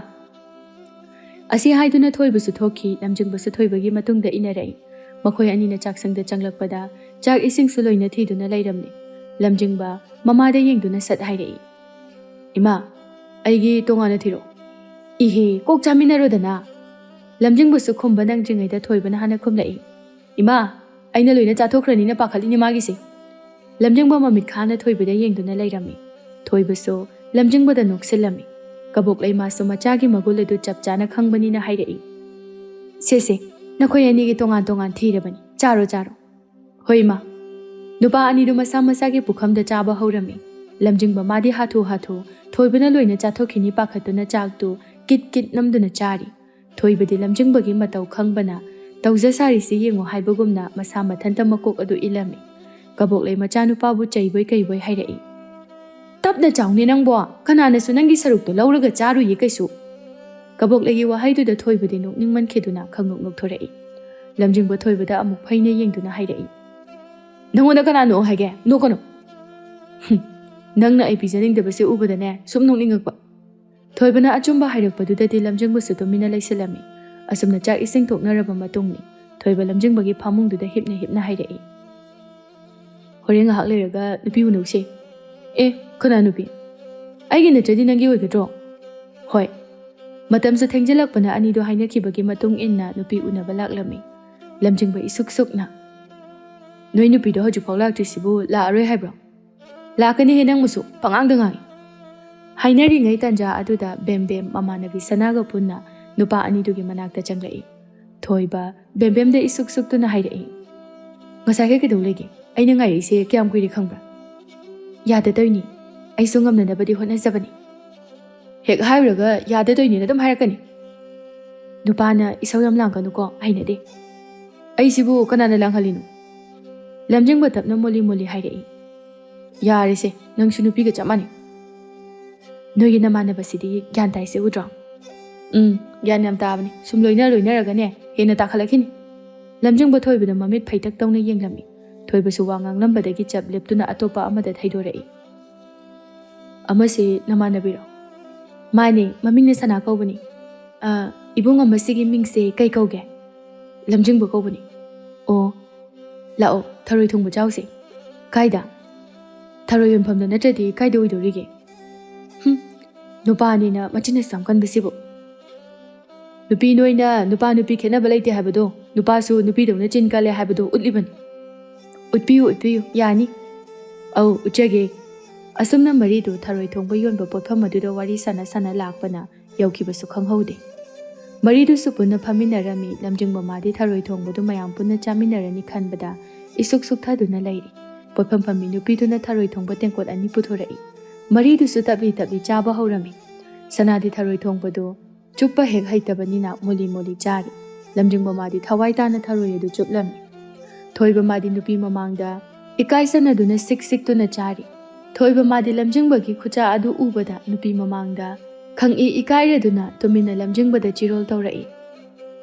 ꯑꯁꯤ ꯍꯥꯏꯗꯨꯅ ꯊꯣꯏꯕꯁꯨ ꯊꯣꯛꯈꯤ, ꯂꯝꯖꯤꯡꯕꯁꯨ ꯊꯣꯏꯕꯒꯤ ꯃꯇꯨꯡꯗ ꯏꯟꯅꯔꯛꯏ꯫ ꯃꯈꯣꯏ ꯑꯅꯤꯅ ꯆꯥꯛꯁꯪꯗ ꯆꯪꯂꯛꯄꯗ ꯆꯥꯛ ꯏꯁꯤꯡꯁꯨ ꯂꯣꯏꯅ ꯊꯤꯗꯨꯅ ꯂꯩꯔꯝꯂꯦ꯫ ꯂꯝꯖꯤꯡꯕ ꯃꯃꯥꯗ ꯌꯦꯡꯗꯨꯅ ꯁꯠ ꯍꯥꯏꯔꯛꯏ, "ꯏꯃꯥ, ꯑꯩꯒꯤ ꯇꯣꯉꯥꯟꯅ ꯊꯤꯔꯣ꯫" "ꯏꯍꯦ, ꯀꯣꯛ ꯆꯥꯃꯤꯟꯅꯔꯣꯗꯅ꯫" ꯂꯝꯖꯤꯡꯕꯁꯨ ꯈꯨꯝꯕ ꯅꯪꯗ꯭ꯔꯤꯉꯩꯗ ꯊꯣꯏꯕꯅ ꯍꯥꯟꯅ ꯈꯨꯝꯂꯛꯏ, "ꯏꯃꯥ, ꯑꯩꯅ ꯂꯣꯏꯅ ꯆꯥꯊꯣꯛꯈ꯭ꯔꯅꯤꯅ ꯄꯥꯈꯠꯂꯤꯅꯦ ꯃꯥꯒꯤꯁꯦ꯫" ꯂꯝꯖꯤꯡꯕ ꯃꯃꯤꯠ ꯈꯥꯅ ꯊꯣꯏꯕꯗ ꯌꯦꯡꯗꯨꯅ ꯂꯩꯔꯝꯃꯤ꯫ ꯊꯣꯏꯕꯁꯨ ꯂꯝꯖꯤꯡꯕꯗ ꯅꯣꯛꯁꯤꯜꯂꯝꯃꯤ꯫ ꯀꯕꯣꯛꯂꯩ ꯃꯥꯁꯨ ꯃꯆꯥꯒꯤ ꯃꯒꯨꯜ ꯑꯗꯨ ꯆꯞ ꯆꯥꯅ ꯈꯪꯕꯅꯤꯅ ꯍꯥꯏꯔꯛꯏ, "ꯁꯦ ꯁꯦ, ꯅꯈꯣꯏ ꯑꯅꯤꯒꯤ ꯇꯣꯉꯥꯟ ꯇꯣꯉꯥꯟ ꯊꯤꯔꯕꯅꯤ, ꯆꯥꯔꯣ ꯆꯥꯔꯣ꯫" "ꯍꯣꯏ ꯏꯃꯥ꯫" ꯅꯨꯄꯥ ꯑꯅꯤꯗꯨ ꯃꯁꯥ ꯃꯁꯥꯒꯤ ꯄꯨꯈꯝꯗ ꯆꯥꯕ ꯍꯧꯔꯝꯃꯤ꯫ ꯂꯝꯖꯤꯡꯕ ꯃꯥꯗꯤ ꯍꯥꯊꯨ ꯍꯥꯊꯨ ꯊꯣꯏꯕꯅ ꯂꯣꯏꯅ ꯆꯥꯊꯣꯛꯈꯤꯅꯤ ꯄꯥꯈꯠꯇꯨꯅ ꯆꯥꯛꯇꯨ ꯀꯤꯠ ꯀꯤꯠ ꯅꯝꯗꯨꯅ ꯆꯥꯔꯤ꯫ ꯊꯣꯏꯕꯗꯤ ꯂꯝꯖꯤꯡꯕꯒꯤ ꯃꯇꯧ ꯈꯪꯕꯅ, "ꯇꯧꯖ ꯁꯥꯔꯤꯁꯤ ꯌꯦꯡꯉꯨ" ꯍꯥꯏꯕꯒꯨꯝꯅ ꯃꯁꯥ ꯃꯊꯟꯇ ꯃꯀꯣꯛ ꯑꯗꯨ ꯏꯜꯂꯝꯃꯤ꯫ ꯀꯕꯣꯛꯂꯩ ꯃꯆꯥꯅꯨꯄꯥꯕꯨ ꯆꯩꯕꯣꯏ ꯀꯩꯕꯣꯏ ꯍꯥꯏꯔꯛꯏ, "ꯇꯞꯅ ꯆꯥꯎꯅꯦ ꯅꯪꯕꯣ, ꯀꯅꯥꯅꯁꯨ ꯅꯪꯒꯤ ꯁꯔꯨꯛꯇꯣ ꯂꯧꯔꯒ ꯆꯥꯔꯨꯏꯌꯦ ꯀꯩꯁꯨ꯫" ꯀꯕꯣꯛꯂꯩꯒꯤ ꯋꯥꯍꯩꯗꯨꯗ ꯊꯣꯏꯕꯗꯤ ꯅꯣꯛꯅꯤꯡꯃꯟꯈꯤꯗꯨꯅ ꯈꯪꯅꯣꯛ ꯅꯣꯛꯊꯣꯔꯛꯏ꯫ ꯂꯝꯖꯤꯡꯕ ꯊꯣꯏꯕꯗ ꯑꯃꯨꯛ ꯐꯩꯅ ꯌꯦꯡꯗꯨꯅ ꯍꯥꯏꯔꯛꯏ, "ꯅꯪꯉꯣꯟꯗ ꯀꯅꯥ ꯅꯣꯛꯑꯣ ꯍꯥꯏꯒꯦ? ꯅꯣꯛꯀꯅꯨ꯫" "ꯍꯨꯝ, ꯅꯪꯅ ꯑꯩ ꯄꯤꯖꯅꯤꯡꯗꯕꯁꯦ ꯎꯕꯗꯅꯦ ꯁꯨꯝ ꯅꯣꯛꯅꯤꯡꯉꯛꯄ꯫" ꯊꯣꯏꯕꯅ ꯑꯆꯨꯝꯕ ꯍꯥꯏꯔꯛꯄꯗꯨꯗꯗꯤ ꯂꯝꯖꯤꯡꯕꯁꯨ ꯇꯨꯃꯤꯟꯅ ꯂꯩꯁꯤꯜꯂꯝꯃꯤ꯫ ꯑꯁꯨꯝꯅ ꯆꯥꯛ ꯏꯁꯤꯡ ꯊꯣꯛꯅꯔꯕ ꯃꯇꯨꯡꯅꯤ꯫ ꯊꯣꯏꯕ ꯂꯝꯖꯤꯡꯕꯒꯤ ꯐꯃꯨꯡꯗꯨꯗ ꯍꯤꯞꯅ ꯍꯤꯞꯅ ꯍꯥꯏꯔꯛꯏ, "ꯍꯣꯔꯦꯟ ꯉꯥꯏꯍꯥꯛ ꯂꯩꯔꯒ ꯅꯨꯄꯤ ꯎꯅꯧꯁꯦ꯫" "ꯑꯦ, ꯀꯅꯥ ꯅꯨꯄꯤ? ꯑꯩꯒꯤ ꯅꯠꯇ꯭ꯔꯗꯤ ꯅꯪꯒꯤ ꯑꯣꯏꯒꯗ꯭ꯔꯣ?" "ꯍꯣꯏ꯫" ꯃꯇꯝꯁꯨ ꯊꯦꯡꯖꯤꯜꯂꯛꯄꯅ ꯑꯅꯤꯗꯨ ꯍꯥꯏꯅꯈꯤꯕꯒꯤ ꯃꯇꯨꯡ ꯏꯟꯅ ꯅꯨꯄꯤ ꯎꯅꯕ ꯂꯥꯛꯂꯝꯃꯤ꯫ ꯂꯝꯖꯤꯡꯕ ꯏꯁꯨꯛ ꯁꯨꯛꯅ, "ꯅꯣꯏ ꯅꯨꯄꯤꯗꯣ ꯍꯧꯖꯤꯛꯐꯥꯎ ꯂꯥꯛꯇ꯭ꯔꯤꯁꯤꯕꯨ ꯂꯥꯛꯑꯔꯣꯏ ꯍꯥꯏꯕ꯭ꯔꯣ?" "ꯂꯥꯛꯀꯅꯤꯍꯦ, ꯅꯪꯕꯨꯁꯨ ꯄꯉꯥꯡꯗ ꯉꯥꯡꯉꯤ꯫" ꯍꯥꯏꯅꯔꯤꯉꯩ ꯇꯥꯟꯖꯥ ꯑꯗꯨꯗ ꯕꯦꯝ ꯕꯦꯝ ꯃꯃꯥꯟꯅꯕꯤ ꯁꯅꯥꯒ ꯄꯨꯟꯅ ꯅꯨꯄꯥ ꯑꯅꯤꯗꯨꯒꯤ ꯃꯅꯥꯛꯇ ꯆꯪꯂꯛꯏ꯫ ꯊꯣꯏꯕ ꯕꯦꯝ ꯕꯦꯝꯗ ꯏꯁꯨꯛ ꯁꯨꯛꯇꯨꯅ ꯍꯥꯏꯔꯛꯏ, "ꯉꯁꯥꯏꯈꯩ ꯀꯩꯗꯧ ꯂꯩꯒꯦ? ꯑꯩꯅ ꯉꯥꯏꯔꯛꯏꯁꯦ ꯀꯌꯥꯝ ꯀꯨꯏꯔꯦ ꯈꯪꯕ꯭ꯔꯥ?" "ꯌꯥꯗꯗꯣꯏꯅꯤ, ꯑꯩꯁꯨ ꯉꯝꯅꯅꯕꯗꯤ ꯍꯣꯠꯅꯖꯕꯅꯤ꯫" ꯍꯦꯛ ꯍꯥꯏꯔꯨꯔꯒ ꯌꯥꯗꯗꯣꯏꯅꯦꯅ ꯑꯗꯨꯝ ꯍꯥꯏꯔꯛꯀꯅꯤ꯫ ꯅꯨꯄꯥꯅ ꯏꯁꯧ ꯌꯥꯝ ꯂꯥꯡꯒꯅꯨꯀꯣ, ꯍꯩꯅꯗꯦ꯫ ꯑꯩꯁꯤꯕꯨ ꯀꯅꯥꯅ ꯂꯥꯡꯍꯜꯂꯤꯅꯣ? ꯂꯝꯖꯤꯡꯕ ꯇꯞꯅ ꯃꯣꯂꯤ ꯃꯣꯂꯤ ꯍꯥꯏꯔꯛꯏ꯫ ꯌꯥꯔꯦꯁꯦ, ꯅꯪꯁꯨ ꯅꯨꯄꯤꯒ ꯆꯞ ꯃꯥꯟꯅꯩ꯫ ꯅꯣꯏꯒꯤ ꯅꯃꯥꯟꯅꯕꯁꯤꯗꯤ ꯒ꯭ꯌꯥꯟ ꯇꯥꯏꯁꯦ ꯎꯗ꯭ꯔꯣ? ꯎꯝ, ꯒ꯭ꯌꯥꯟ ꯌꯥꯝ ꯇꯥꯕꯅꯤ꯫ ꯁꯨꯝ ꯂꯣꯏꯅ ꯂꯣꯏꯅꯔꯒꯅꯦ, ꯍꯦꯟꯅ ꯇꯥꯈꯠꯂꯛꯈꯤꯅꯤ꯫ ꯂꯝꯖꯤꯡꯕ ꯊꯣꯏꯕꯗ ꯃꯃꯤꯠ ꯐꯩꯇꯛ ꯇꯧꯅ ꯌꯦꯡꯂꯝꯃꯤ꯫ ꯊꯣꯏꯕꯁꯨ ꯋꯥ ꯉꯥꯡꯂꯝꯕꯗꯒꯤ ꯆꯞ ꯂꯦꯞꯇꯨꯅ ꯑꯇꯣꯞꯄ ꯑꯃꯗ ꯊꯩꯗꯣꯔꯛꯏ꯫ ꯑꯃꯁꯦ ꯅꯃꯥꯟꯅꯕꯤꯔꯣ? ꯃꯥꯅꯦ, ꯃꯃꯤꯡꯅ ꯁꯅꯥ ꯀꯧꯕꯅꯤ꯫ ꯑ, ꯏꯕꯨꯡ ꯑꯃꯁꯤꯒꯤ ꯃꯤꯡꯁꯦ ꯀꯩ ꯀꯧꯒꯦ? ꯂꯝꯖꯤꯡꯕ ꯀꯧꯕꯅꯤ꯫ ꯑꯣ, ꯂꯥꯛꯑꯣ, ꯊꯔꯣꯏ ꯊꯣꯡꯕ ꯆꯥꯎꯁꯦ꯫ ꯀꯥꯏꯗ? ꯊꯔꯣꯏ ꯌꯣꯟꯐꯝꯗ ꯅꯠꯇ꯭ꯔꯗꯤ ꯀꯥꯏꯗ ꯑꯣꯏꯗꯣꯔꯤꯒꯦ? ꯍꯨꯝ, ꯅꯨꯄꯥꯅꯤꯅ ꯃꯆꯤꯟꯅ ꯆꯥꯝꯀꯟꯕꯁꯤꯕꯨ꯫ ꯅꯨꯄꯤ ꯅꯣꯏꯅ ꯅꯨꯄꯥ ꯅꯨꯄꯤ ꯈꯦꯠꯅꯕ ꯂꯩꯇꯦ ꯍꯥꯏꯕꯗꯣ, ꯅꯨꯄꯥꯁꯨ ꯅꯨꯄꯤꯗꯧꯅ ꯆꯤꯟ ꯀꯜꯂꯦ ꯍꯥꯏꯕꯗꯣ ꯎꯠꯂꯤꯕꯅꯤ꯫ ꯎꯠꯄꯤꯌꯨ, ꯎꯠꯄꯤꯌꯨ, ꯌꯥꯅꯤ꯫ ꯑꯧ, ꯎꯠꯆꯒꯦ꯫ ꯑꯁꯨꯝꯅ ꯃꯔꯤꯗꯨ ꯊꯔꯣꯏ ꯊꯣꯡꯕ ꯌꯣꯟꯕ ꯄꯣꯠꯐꯝ ꯑꯗꯨꯗ ꯋꯥꯔꯤ ꯁꯥꯟꯅ ꯁꯥꯟꯅ ꯂꯥꯛꯄꯅ ꯌꯧꯈꯤꯕꯁꯨ ꯈꯪꯍꯧꯗꯦ꯫ ꯃꯔꯤꯗꯨꯁꯨ ꯄꯨꯟꯅ ꯐꯝꯃꯤꯟꯅꯔꯝꯃꯤ꯫ ꯂꯝꯖꯤꯡꯕ ꯃꯥꯗꯤ ꯊꯔꯣꯏ ꯊꯣꯡꯕꯗꯨ ꯃꯌꯥꯝ ꯄꯨꯟꯅ ꯆꯥꯃꯤꯟꯅꯔꯅꯤ ꯈꯟꯕꯗ ꯏꯁꯨꯛ ꯁꯨꯛꯊꯗꯨꯅ ꯂꯩꯔꯤ꯫ ꯄꯣꯠꯐꯝ ꯐꯝꯕꯤ ꯅꯨꯄꯤꯗꯨꯅ ꯊꯔꯣꯏ ꯊꯣꯡꯕ ꯇꯦꯡꯀꯣꯠ ꯑꯅꯤ ꯄꯨꯊꯣꯔꯛꯏ꯫ ꯃꯔꯤꯗꯨꯁꯨ ꯇꯞꯂꯤ ꯇꯞꯂꯤ ꯆꯥꯕ ꯍꯧꯔꯝꯃꯤ꯫ ꯁꯅꯥꯗꯤ ꯊꯔꯣꯏ ꯊꯣꯡꯕꯗꯨ ꯆꯨꯞꯄ ꯍꯦꯛ ꯍꯩꯇꯕꯅꯤꯅ ꯃꯣꯂꯤ ꯃꯣꯂꯤ ꯆꯥꯔꯤ꯫ ꯂꯝꯖꯤꯡꯕ ꯃꯥꯗꯤ ꯊꯋꯥꯏ ꯇꯥꯅ ꯊꯔꯣꯏ ꯑꯗꯨ ꯆꯨꯞꯂꯝꯃꯤ꯫ ꯊꯣꯏꯕ ꯃꯥꯗꯤ ꯅꯨꯄꯤ ꯃꯃꯥꯡꯗ ꯏꯀꯥꯏꯁꯅꯗꯨꯅ ꯁꯤꯛ ꯁꯤꯛꯇꯨꯅ ꯆꯥꯔꯤ꯫ ꯊꯣꯏꯕ ꯃꯥꯗꯤ ꯂꯝꯖꯤꯡꯕꯒꯤ ꯈꯨꯆꯥ ꯑꯗꯨ ꯎꯕꯗ ꯅꯨꯄꯤ ꯃꯃꯥꯡꯗ ꯈꯪꯏ ꯏꯀꯥꯏꯔꯗꯨꯅ ꯇꯨꯃꯤꯟꯅ ꯂꯝꯖꯤꯡꯕꯗ ꯆꯤꯔꯣꯜ ꯇꯧꯔꯛꯏ꯫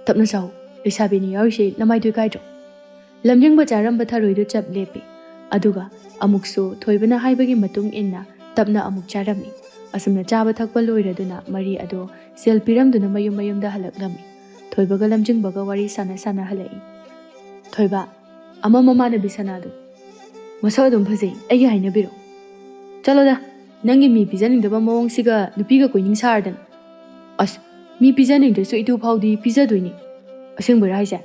"ꯇꯞꯅ ꯆꯥꯎ, ꯂꯩꯁꯥꯕꯤꯅꯤ ꯌꯥꯎꯔꯤꯁꯦ ꯅꯃꯥꯏꯗꯨ ꯏꯀꯥꯏꯗ꯭ꯔꯣ?" ꯂꯝꯖꯤꯡꯕ ꯆꯥꯔꯝꯕ ꯊꯔꯣꯏꯗꯨ ꯆꯞ ꯂꯦꯞꯄꯤ꯫ ꯑꯗꯨꯒ ꯑꯃꯨꯛꯁꯨ ꯊꯣꯏꯕꯅ ꯍꯥꯏꯕꯒꯤ ꯃꯇꯨꯡ ꯏꯟꯅ ꯇꯞꯅ ꯑꯃꯨꯛ ꯆꯥꯔꯝꯃꯤ꯫ ꯑꯁꯨꯝꯅ ꯆꯥꯕ ꯊꯛꯄ ꯂꯣꯏꯔꯗꯨꯅ ꯃꯔꯤ ꯑꯗꯨ ꯁꯦꯜ ꯄꯤꯔꯝꯗꯨꯅ ꯃꯌꯨꯝ ꯃꯌꯨꯝꯗ ꯍꯜꯂꯛꯂꯝꯃꯤ꯫ ꯊꯣꯏꯕꯒ ꯂꯝꯖꯤꯡꯕꯒ ꯋꯥꯔꯤ ꯁꯥꯟꯅ ꯁꯥꯟꯅ ꯍꯜꯂꯛꯏ꯫ "ꯊꯣꯏꯕ, ꯑꯃ ꯃꯃꯥꯟꯅꯕꯤ ꯁꯅꯥꯗꯣ ꯃꯁꯛ ꯑꯗꯨꯝ ꯐꯖꯩ, ꯑꯩꯒꯤ ꯍꯥꯏꯅꯕꯤꯔꯣ?" "ꯆꯠꯂꯣꯗ, ꯅꯪꯒꯤ ꯃꯤ ꯄꯤꯖꯅꯤꯡꯗꯕ ꯃꯑꯣꯡꯁꯤꯒ ꯅꯨꯄꯤꯒ ꯀꯣꯏꯅꯤꯡ ꯁꯥꯔꯗꯅ꯫" "ꯑꯁ, ꯃꯤ ꯄꯤꯖꯅꯤꯡꯗ꯭ꯔꯁꯨ ꯏꯇꯨ ꯐꯥꯎꯗꯤ ꯄꯤꯖꯗꯣꯏꯅꯤ꯫ ꯑꯁꯦꯡꯕꯩꯔꯥ ꯍꯥꯏꯁꯦ?"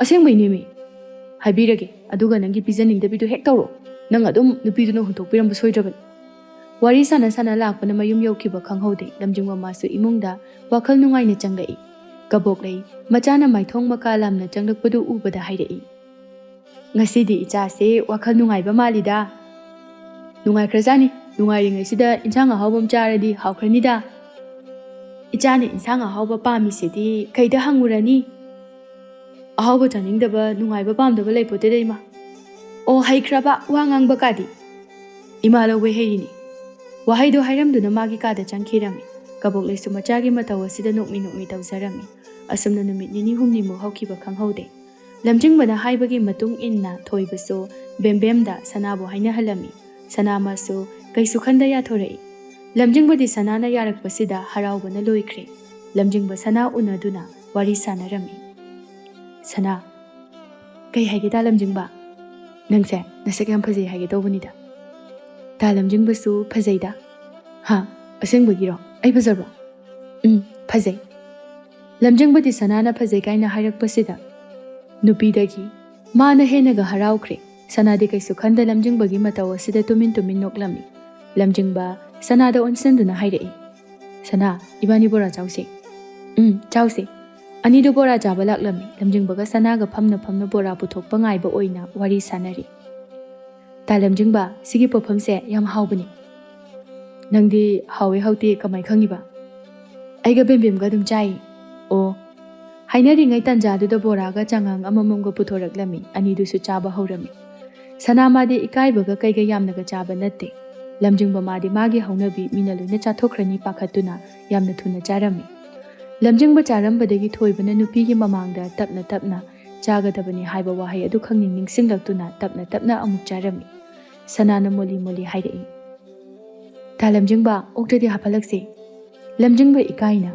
"ꯑꯁꯦꯡꯕꯩꯅꯦꯃꯤ꯫ ꯍꯥꯏꯕꯤꯔꯒꯦ, ꯑꯗꯨꯒ ꯅꯪꯒꯤ ꯄꯤꯖꯅꯤꯡꯗꯕꯤꯗꯣ ꯍꯦꯛ ꯇꯧꯔꯣ꯫ ꯅꯪ ꯑꯗꯨꯝ ꯅꯨꯄꯤꯗꯨꯅ ꯍꯨꯟꯗꯣꯛꯄꯤꯔꯝꯕ ꯁꯣꯏꯗ꯭ꯔꯕꯅꯤ꯫" ꯋꯥꯔꯤ ꯁꯥꯟꯅ ꯁꯥꯟꯅ ꯂꯥꯛꯄꯅ ꯃꯌꯨꯝ ꯌꯧꯈꯤꯕ ꯈꯪꯍꯧꯗꯦ꯫ ꯂꯝꯖꯤꯡꯕ ꯃꯥꯁꯨ ꯏꯃꯨꯡꯗ ꯋꯥꯈꯜ ꯅꯨꯡꯉꯥꯏꯅ ꯆꯪꯂꯛꯏ꯫ ꯀꯕꯣꯛꯂꯩ ꯃꯆꯥꯅ ꯃꯥꯏꯊꯣꯡ ꯃꯀꯥ ꯂꯥꯝꯅ ꯆꯪꯂꯛꯄꯗꯨ ꯎꯕꯗ ꯍꯥꯏꯔꯛꯏ, "ꯉꯁꯤꯗꯤ ꯏꯆꯥꯁꯦ ꯋꯥꯈꯜ ꯅꯨꯡꯉꯥꯏꯕ ꯃꯥꯜꯂꯤꯗ꯫" "ꯅꯨꯡꯉꯥꯏꯈ꯭ꯔꯖꯥꯠꯅꯤ꯫ ꯅꯨꯡꯉꯥꯏꯔꯤꯉꯩꯁꯤꯗ ꯏꯟꯁꯥꯡ ꯑꯍꯥꯎꯕ ꯑꯃ ꯆꯥꯔꯗꯤ ꯍꯥꯎꯈ꯭ꯔꯅꯤꯗ꯫" "ꯏꯆꯥꯅ ꯏꯟꯁꯥꯡ ꯑꯍꯥꯎꯕ ꯄꯥꯝꯃꯤꯁꯤꯗꯤ ꯀꯩꯗ ꯍꯪꯉꯨꯔꯅꯤ? ꯑꯍꯥꯎꯕ ꯆꯥꯅꯤꯡꯗꯕ, ꯅꯨꯡꯉꯥꯏꯕ ꯄꯥꯝꯗꯕ ꯂꯩꯄꯣꯠꯇꯦꯗ, ꯏꯃꯥ꯫ ꯑꯣ, ꯍꯩꯈ꯭ꯔꯕ ꯋꯥ ꯉꯥꯡꯕ ꯀꯥꯗꯤ?" "ꯏꯃꯥ ꯂꯧꯕꯩ ꯍꯩꯔꯤꯅꯤ"꯫ ꯋꯥꯍꯩꯗꯣ ꯍꯥꯏꯔꯝꯗꯨꯅ ꯃꯥꯒꯤ ꯀꯥꯗ ꯆꯪꯈꯤꯔꯝꯃꯤ꯫ ꯀꯕꯣꯛꯂꯩꯁꯨ ꯃꯆꯥꯒꯤ ꯃꯇꯧ ꯑꯁꯤꯗ ꯅꯣꯛꯃꯤ ꯅꯣꯛꯃꯤ ꯇꯧꯖꯔꯝꯃꯤ꯫ ꯑꯁꯨꯝꯅ ꯅꯨꯃꯤꯠ ꯅꯤꯅꯤ ꯍꯨꯝꯅꯤꯃꯨꯛ ꯍꯧꯈꯤꯕ ꯈꯪꯍꯧꯗꯦ꯫ ꯂꯝꯖꯤꯡꯕꯅ ꯍꯥꯏꯕꯒꯤ ꯃꯇꯨꯡ ꯏꯟꯅ ꯊꯣꯏꯕꯁꯨ ꯕꯦꯝꯕꯦꯝꯗ ꯁꯅꯥꯕꯨ ꯍꯥꯏꯅꯍꯜꯂꯝꯃꯤ꯫ ꯁꯅꯥ ꯃꯥꯁꯨ ꯀꯩꯁꯨ ꯈꯟꯗ ꯌꯥꯊꯣꯔꯛꯏ꯫ ꯂꯝꯖꯤꯡꯕꯗꯤ ꯁꯅꯥꯅ ꯌꯥꯔꯛꯄꯁꯤꯗ ꯍꯔꯥꯎꯕꯅ ꯂꯣꯏꯈ꯭ꯔꯦ꯫ ꯂꯝꯖꯤꯡꯕ ꯁꯅꯥ ꯎꯅꯗꯨꯅ ꯋꯥꯔꯤ ꯁꯥꯟꯅꯔꯝꯃꯤ꯫ "ꯁꯅꯥ, ꯀꯩ ꯍꯥꯏꯒꯦ ꯇꯥ ꯂꯝꯖꯤꯡꯕ? ꯅꯪꯁꯦ ꯅꯁꯛ ꯌꯥꯝ ꯐꯖꯩ ꯍꯥꯏꯒꯦ ꯇꯧꯕꯅꯤꯗ꯫ ꯇꯥ ꯂꯝꯖꯤꯡꯕꯁꯨ ꯐꯖꯩꯗ"꯫ "ꯍꯥ? ꯑꯁꯦꯡꯕꯒꯤꯔꯣ? ꯑꯩ ꯐꯖꯕ꯭ꯔꯣ?" "ꯎꯝ, ꯐꯖꯩ"꯫ ꯂꯝꯖꯤꯡꯕꯗꯤ ꯁꯅꯥꯅ ꯐꯖꯩ ꯀꯥꯏꯅ ꯍꯥꯏꯔꯛꯄꯁꯤꯗ ꯅꯨꯄꯤꯗꯒꯤ ꯃꯥꯅ ꯍꯦꯟꯅꯒ ꯍꯔꯥꯎꯈ꯭ꯔꯦ꯫ ꯁꯅꯥꯗꯤ ꯀꯩꯁꯨ ꯈꯟꯗ ꯂꯝꯖꯤꯡꯕꯒꯤ ꯃꯇꯧ ꯑꯁꯤꯗ ꯇꯨꯃꯤꯟ ꯇꯨꯃꯤꯟ ꯅꯣꯛꯂꯝꯃꯤ꯫ ꯂꯝꯖꯤꯡꯕ ꯁꯅꯥꯗ ꯑꯣꯟꯁꯤꯟꯗꯨꯅ ꯍꯥꯏꯔꯛꯏ, "ꯁꯅꯥ, ꯏꯕꯥꯅꯤ ꯕꯣꯔꯥ ꯆꯥꯎꯁꯦ"꯫ "ꯎꯝ, ꯆꯥꯎꯁꯦ"꯫ ꯑꯅꯤꯗꯨ ꯕꯣꯔꯥ ꯆꯥꯕ ꯂꯥꯛꯂꯝꯃꯤ꯫ ꯂꯝꯖꯤꯡꯕꯒ ꯁꯅꯥꯒ ꯐꯝꯅ ꯐꯝꯅ ꯕꯣꯔꯥ ꯄꯨꯊꯣꯛꯄ ꯉꯥꯏꯕ ꯑꯣꯏꯅ ꯋꯥꯔꯤ ꯁꯥꯟꯅꯔꯤ꯫ "ꯇꯥ ꯂꯝꯖꯤꯡꯕ, ꯁꯤꯒꯤ ꯄꯣꯠꯐꯝꯁꯦ ꯌꯥꯝ ꯍꯥꯎꯕꯅꯤ"꯫ "ꯅꯪꯗꯤ ꯍꯥꯎꯋꯦ ꯍꯥꯎꯇꯦ ꯀꯃꯥꯏ ꯈꯪꯉꯤꯕ?" "ꯑꯩꯒ ꯕꯦꯝꯕꯦꯝꯒ ꯑꯗꯨꯝ ꯆꯥꯏ"꯫ "ꯑꯣ"꯫ ꯍꯥꯏꯅꯔꯤꯉꯩ ꯇꯥꯟꯖꯥꯗꯨꯗ ꯕꯣꯔꯥꯒ ꯆꯉꯥꯡ ꯑꯃꯃꯝꯒ ꯄꯨꯊꯣꯔꯛꯂꯝꯃꯤ꯫ ꯑꯅꯤꯗꯨꯁꯨ ꯆꯥꯕ ꯍꯧꯔꯝꯃꯤ꯫ ꯁꯅꯥ ꯃꯥꯗꯤ ꯏꯀꯥꯏꯕꯒ ꯀꯩꯒ ꯌꯥꯝꯅꯒ ꯆꯥꯕ ꯅꯠꯇꯦ꯫ ꯂꯝꯖꯤꯡꯕ ꯃꯥꯗꯤ ꯃꯥꯒꯤ ꯍꯧꯅꯕꯤ ꯃꯤꯅ ꯂꯣꯏꯅ ꯆꯥꯊꯣꯛꯈ꯭ꯔꯅꯤ ꯄꯥꯈꯠꯇꯨꯅ ꯌꯥꯝꯅ ꯊꯨꯅ ꯆꯥꯔꯝꯃꯤ꯫ ꯂꯝꯖꯤꯡꯕ ꯆꯥꯔꯝꯕꯗꯒꯤ ꯊꯣꯏꯕꯅ ꯅꯨꯄꯤꯒꯤ ꯃꯃꯥꯡꯗ ꯇꯞꯅ ꯇꯞꯅ ꯆꯥꯒꯗꯕꯅꯤ ꯍꯥꯏꯕ ꯋꯥꯍꯩ ꯑꯗꯨ ꯈꯪꯅꯤꯡ ꯅꯤꯡꯁꯤꯡꯂꯛꯇꯨꯅ ꯇꯞꯅ ꯇꯞꯅ ꯑꯃꯨꯛ ꯆꯥꯔꯝꯃꯤ꯫ ꯁꯅꯥꯅ ꯃꯣꯜꯂꯤ ꯃꯣꯜꯂꯤ ꯍꯥꯏꯔꯛꯏ, "ꯇꯥ ꯂꯝꯖꯤꯡꯕ, ꯑꯣꯛꯇꯗꯤ ꯍꯥꯞꯍꯜꯂꯛꯁꯦ"꯫ ꯂꯝꯖꯤꯡꯕ ꯏꯀꯥꯏꯅ,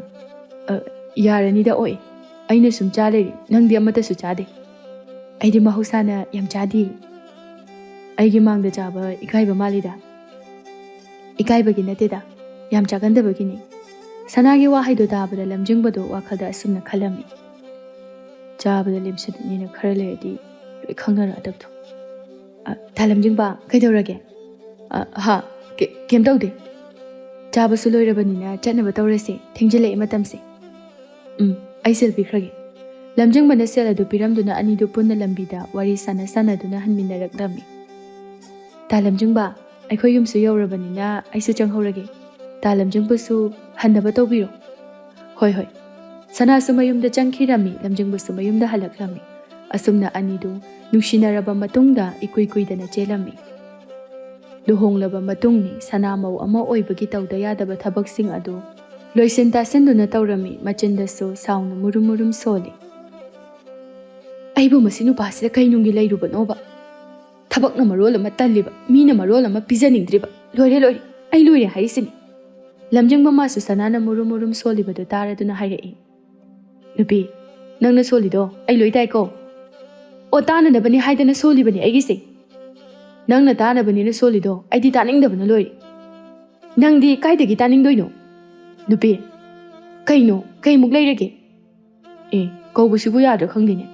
"ꯑ, ꯌꯥꯔꯅꯤꯗ ꯑꯣꯛꯑꯦ, ꯑꯩꯅ ꯁꯨꯝ ꯆꯥ ꯂꯩꯔꯦ, ꯅꯪꯗꯤ ꯑꯃꯠꯇꯁꯨ ꯆꯥꯗꯦ"꯫ "ꯑꯩꯗꯤ ꯃꯍꯧꯁꯥꯅ ꯌꯥꯝ ꯆꯥꯗꯦ"꯫ "ꯑꯩꯒꯤ ꯃꯥꯡꯗ ꯆꯥꯕ ꯏꯀꯥꯏꯕ ꯃꯥꯜꯂꯤꯗ"꯫ "ꯏꯀꯥꯏꯕꯒꯤ ꯅꯠꯇꯦꯗ, ꯌꯥꯝ ꯆꯥꯒꯟꯗꯕꯒꯤꯅꯤ"꯫ ꯁꯅꯥꯒꯤ ꯋꯥꯍꯩꯗꯣ ꯇꯥꯕꯗ ꯂꯝꯖꯤꯡꯕꯗꯣ ꯋꯥꯈꯜꯗ ꯑꯁꯨꯝꯅ ꯈꯜꯂꯝꯃꯤ, "ꯆꯥꯕꯗ ꯂꯦꯝꯁꯤꯟꯅꯤꯅ ꯈꯔ ꯂꯩꯔꯗꯤ ꯂꯣꯏ ꯈꯪꯅꯔꯛꯑꯗꯕꯗꯣ"꯫ "ꯑ, ꯇꯥ ꯂꯝꯖꯤꯡꯕ, ꯀꯩꯗꯧꯔꯒꯦ?" "ꯑ, ꯍꯥ? ꯀꯦ-, ꯀꯩꯝ ꯇꯧꯗꯦ꯫ ꯆꯥꯕꯁꯨ ꯂꯣꯏꯔꯕꯅꯤꯅ ꯆꯠꯅꯕ ꯇꯧꯔꯁꯦ, ꯊꯦꯡꯖꯤꯜꯂꯛꯑꯦ ꯃꯇꯝꯁꯦ"꯫ "ꯎꯝ, ꯑꯩ ꯁꯦꯜ ꯄꯤꯈ꯭ꯔꯒꯦ"꯫ ꯂꯝꯖꯤꯡꯕꯅ ꯁꯦꯜ ꯑꯗꯨ ꯄꯤꯔꯝꯗꯨꯅ ꯑꯅꯤꯗꯨ ꯄꯨꯟꯅ ꯂꯝꯕꯤꯗ ꯋꯥꯔꯤ ꯁꯥꯟꯅ ꯁꯥꯟꯅꯗꯨꯅ ꯍꯟꯃꯤꯟꯅꯔꯛꯂꯝꯃꯤ꯫ "ꯇꯥ ꯂꯝꯖꯤꯡꯕ, ꯑꯩꯈꯣꯏ ꯌꯨꯝꯁꯨ ꯌꯧꯔꯕꯅꯤꯅ ꯑꯩꯁꯨ ꯆꯪꯍꯧꯔꯒꯦ꯫ ꯇꯥ ꯂꯝꯖꯤꯡꯕꯁꯨ ꯍꯟꯅꯕ ꯇꯧꯕꯤꯔꯣ"꯫ "ꯍꯣꯏ, ꯍꯣꯏ"꯫ ꯁꯅꯥꯁꯨ ꯃꯌꯨꯝꯗ ꯆꯪꯈꯤꯔꯝꯃꯤ, ꯂꯝꯖꯤꯡꯕꯁꯨ ꯃꯌꯨꯝꯗ ꯍꯜꯂꯛꯂꯝꯃꯤ꯫ ꯑꯁꯨꯝꯅ ꯑꯅꯤꯗꯨ ꯅꯨꯡꯁꯤꯅꯔꯕ ꯃꯇꯨꯡꯗ ꯏꯀꯨꯏ ꯀꯨꯏꯗꯅ ꯆꯦꯜꯂꯝꯃꯤ꯫ ꯂꯨꯍꯣꯡꯂꯕ ꯃꯇꯨꯡꯅꯤ, ꯁꯅꯥ ꯃꯧ ꯑꯃ ꯑꯣꯏꯕꯒꯤ ꯇꯧꯗ ꯌꯥꯗꯕ ꯊꯕꯛꯁꯤꯡ ꯑꯗꯨ ꯂꯣꯏꯁꯤꯟ ꯇꯥꯁꯤꯟꯗꯨꯅ ꯇꯧꯔꯝꯃꯤ, ꯃꯆꯤꯟꯗꯁꯨ ꯁꯥꯎꯅ ꯃꯨꯔꯨꯝ ꯃꯨꯔꯨꯝ ꯁꯣꯜꯂꯤ꯫ "ꯑꯩꯕꯨ ꯃꯁꯤ ꯅꯨꯄꯥꯁꯤꯗ ꯀꯩ ꯅꯨꯡꯒꯤ ꯂꯩꯔꯨꯕꯅꯣꯕ? ꯊꯕꯛꯅ ꯃꯔꯣꯜ ꯑꯃ ꯇꯜꯂꯤꯕ, ꯃꯤꯅ ꯃꯔꯣꯜ ꯑꯃ ꯄꯤꯖꯅꯤꯡꯗ꯭ꯔꯤꯕ꯫ ꯂꯣꯏꯔꯦ, ꯂꯣꯏꯔꯦ, ꯑꯩ ꯂꯣꯏꯔꯦ ꯍꯥꯏꯔꯤꯁꯤꯅꯤ"꯫ ꯂꯝꯖꯤꯡꯕ ꯃꯥꯁꯨ ꯁꯅꯥꯅ ꯃꯨꯔꯨꯝ ꯃꯨꯔꯨꯝ ꯁꯣꯜꯂꯤꯕꯗꯨ ꯇꯥꯔꯗꯨꯅ ꯍꯥꯏꯔꯛꯏ꯫ "ꯅꯨꯄꯤ, ꯅꯪꯅ ꯁꯣꯜꯂꯤꯗꯣ ꯑꯩ ꯂꯣꯏ ꯇꯥꯏꯀꯣ꯫ ꯑꯣ, ꯇꯥꯅꯅꯕꯅꯤ ꯍꯥꯏꯗꯅ ꯁꯣꯜꯂꯤꯕꯅꯤ ꯑꯩꯒꯤꯁꯦ꯫ ꯅꯪꯅ ꯇꯥꯅꯕꯅꯤꯅ ꯁꯣꯜꯂꯤꯗꯣ ꯑꯩꯗꯤ ꯇꯥꯅꯤꯡꯗꯕꯅ ꯂꯣꯏꯔꯦ꯫ ꯅꯪꯗꯤ ꯀꯥꯏꯗꯒꯤ ꯇꯥꯅꯤꯡꯗꯣꯏꯅꯣ? ꯅꯨꯄꯤ, ꯀꯩꯅꯣ? ꯀꯩꯃꯨꯛ ꯂꯩꯔꯒꯦ? ꯑꯦ, ꯀꯧꯕꯁꯤꯕꯨ ꯌꯥꯗ꯭ꯔꯥ ꯈꯪꯗꯦꯅꯦ꯫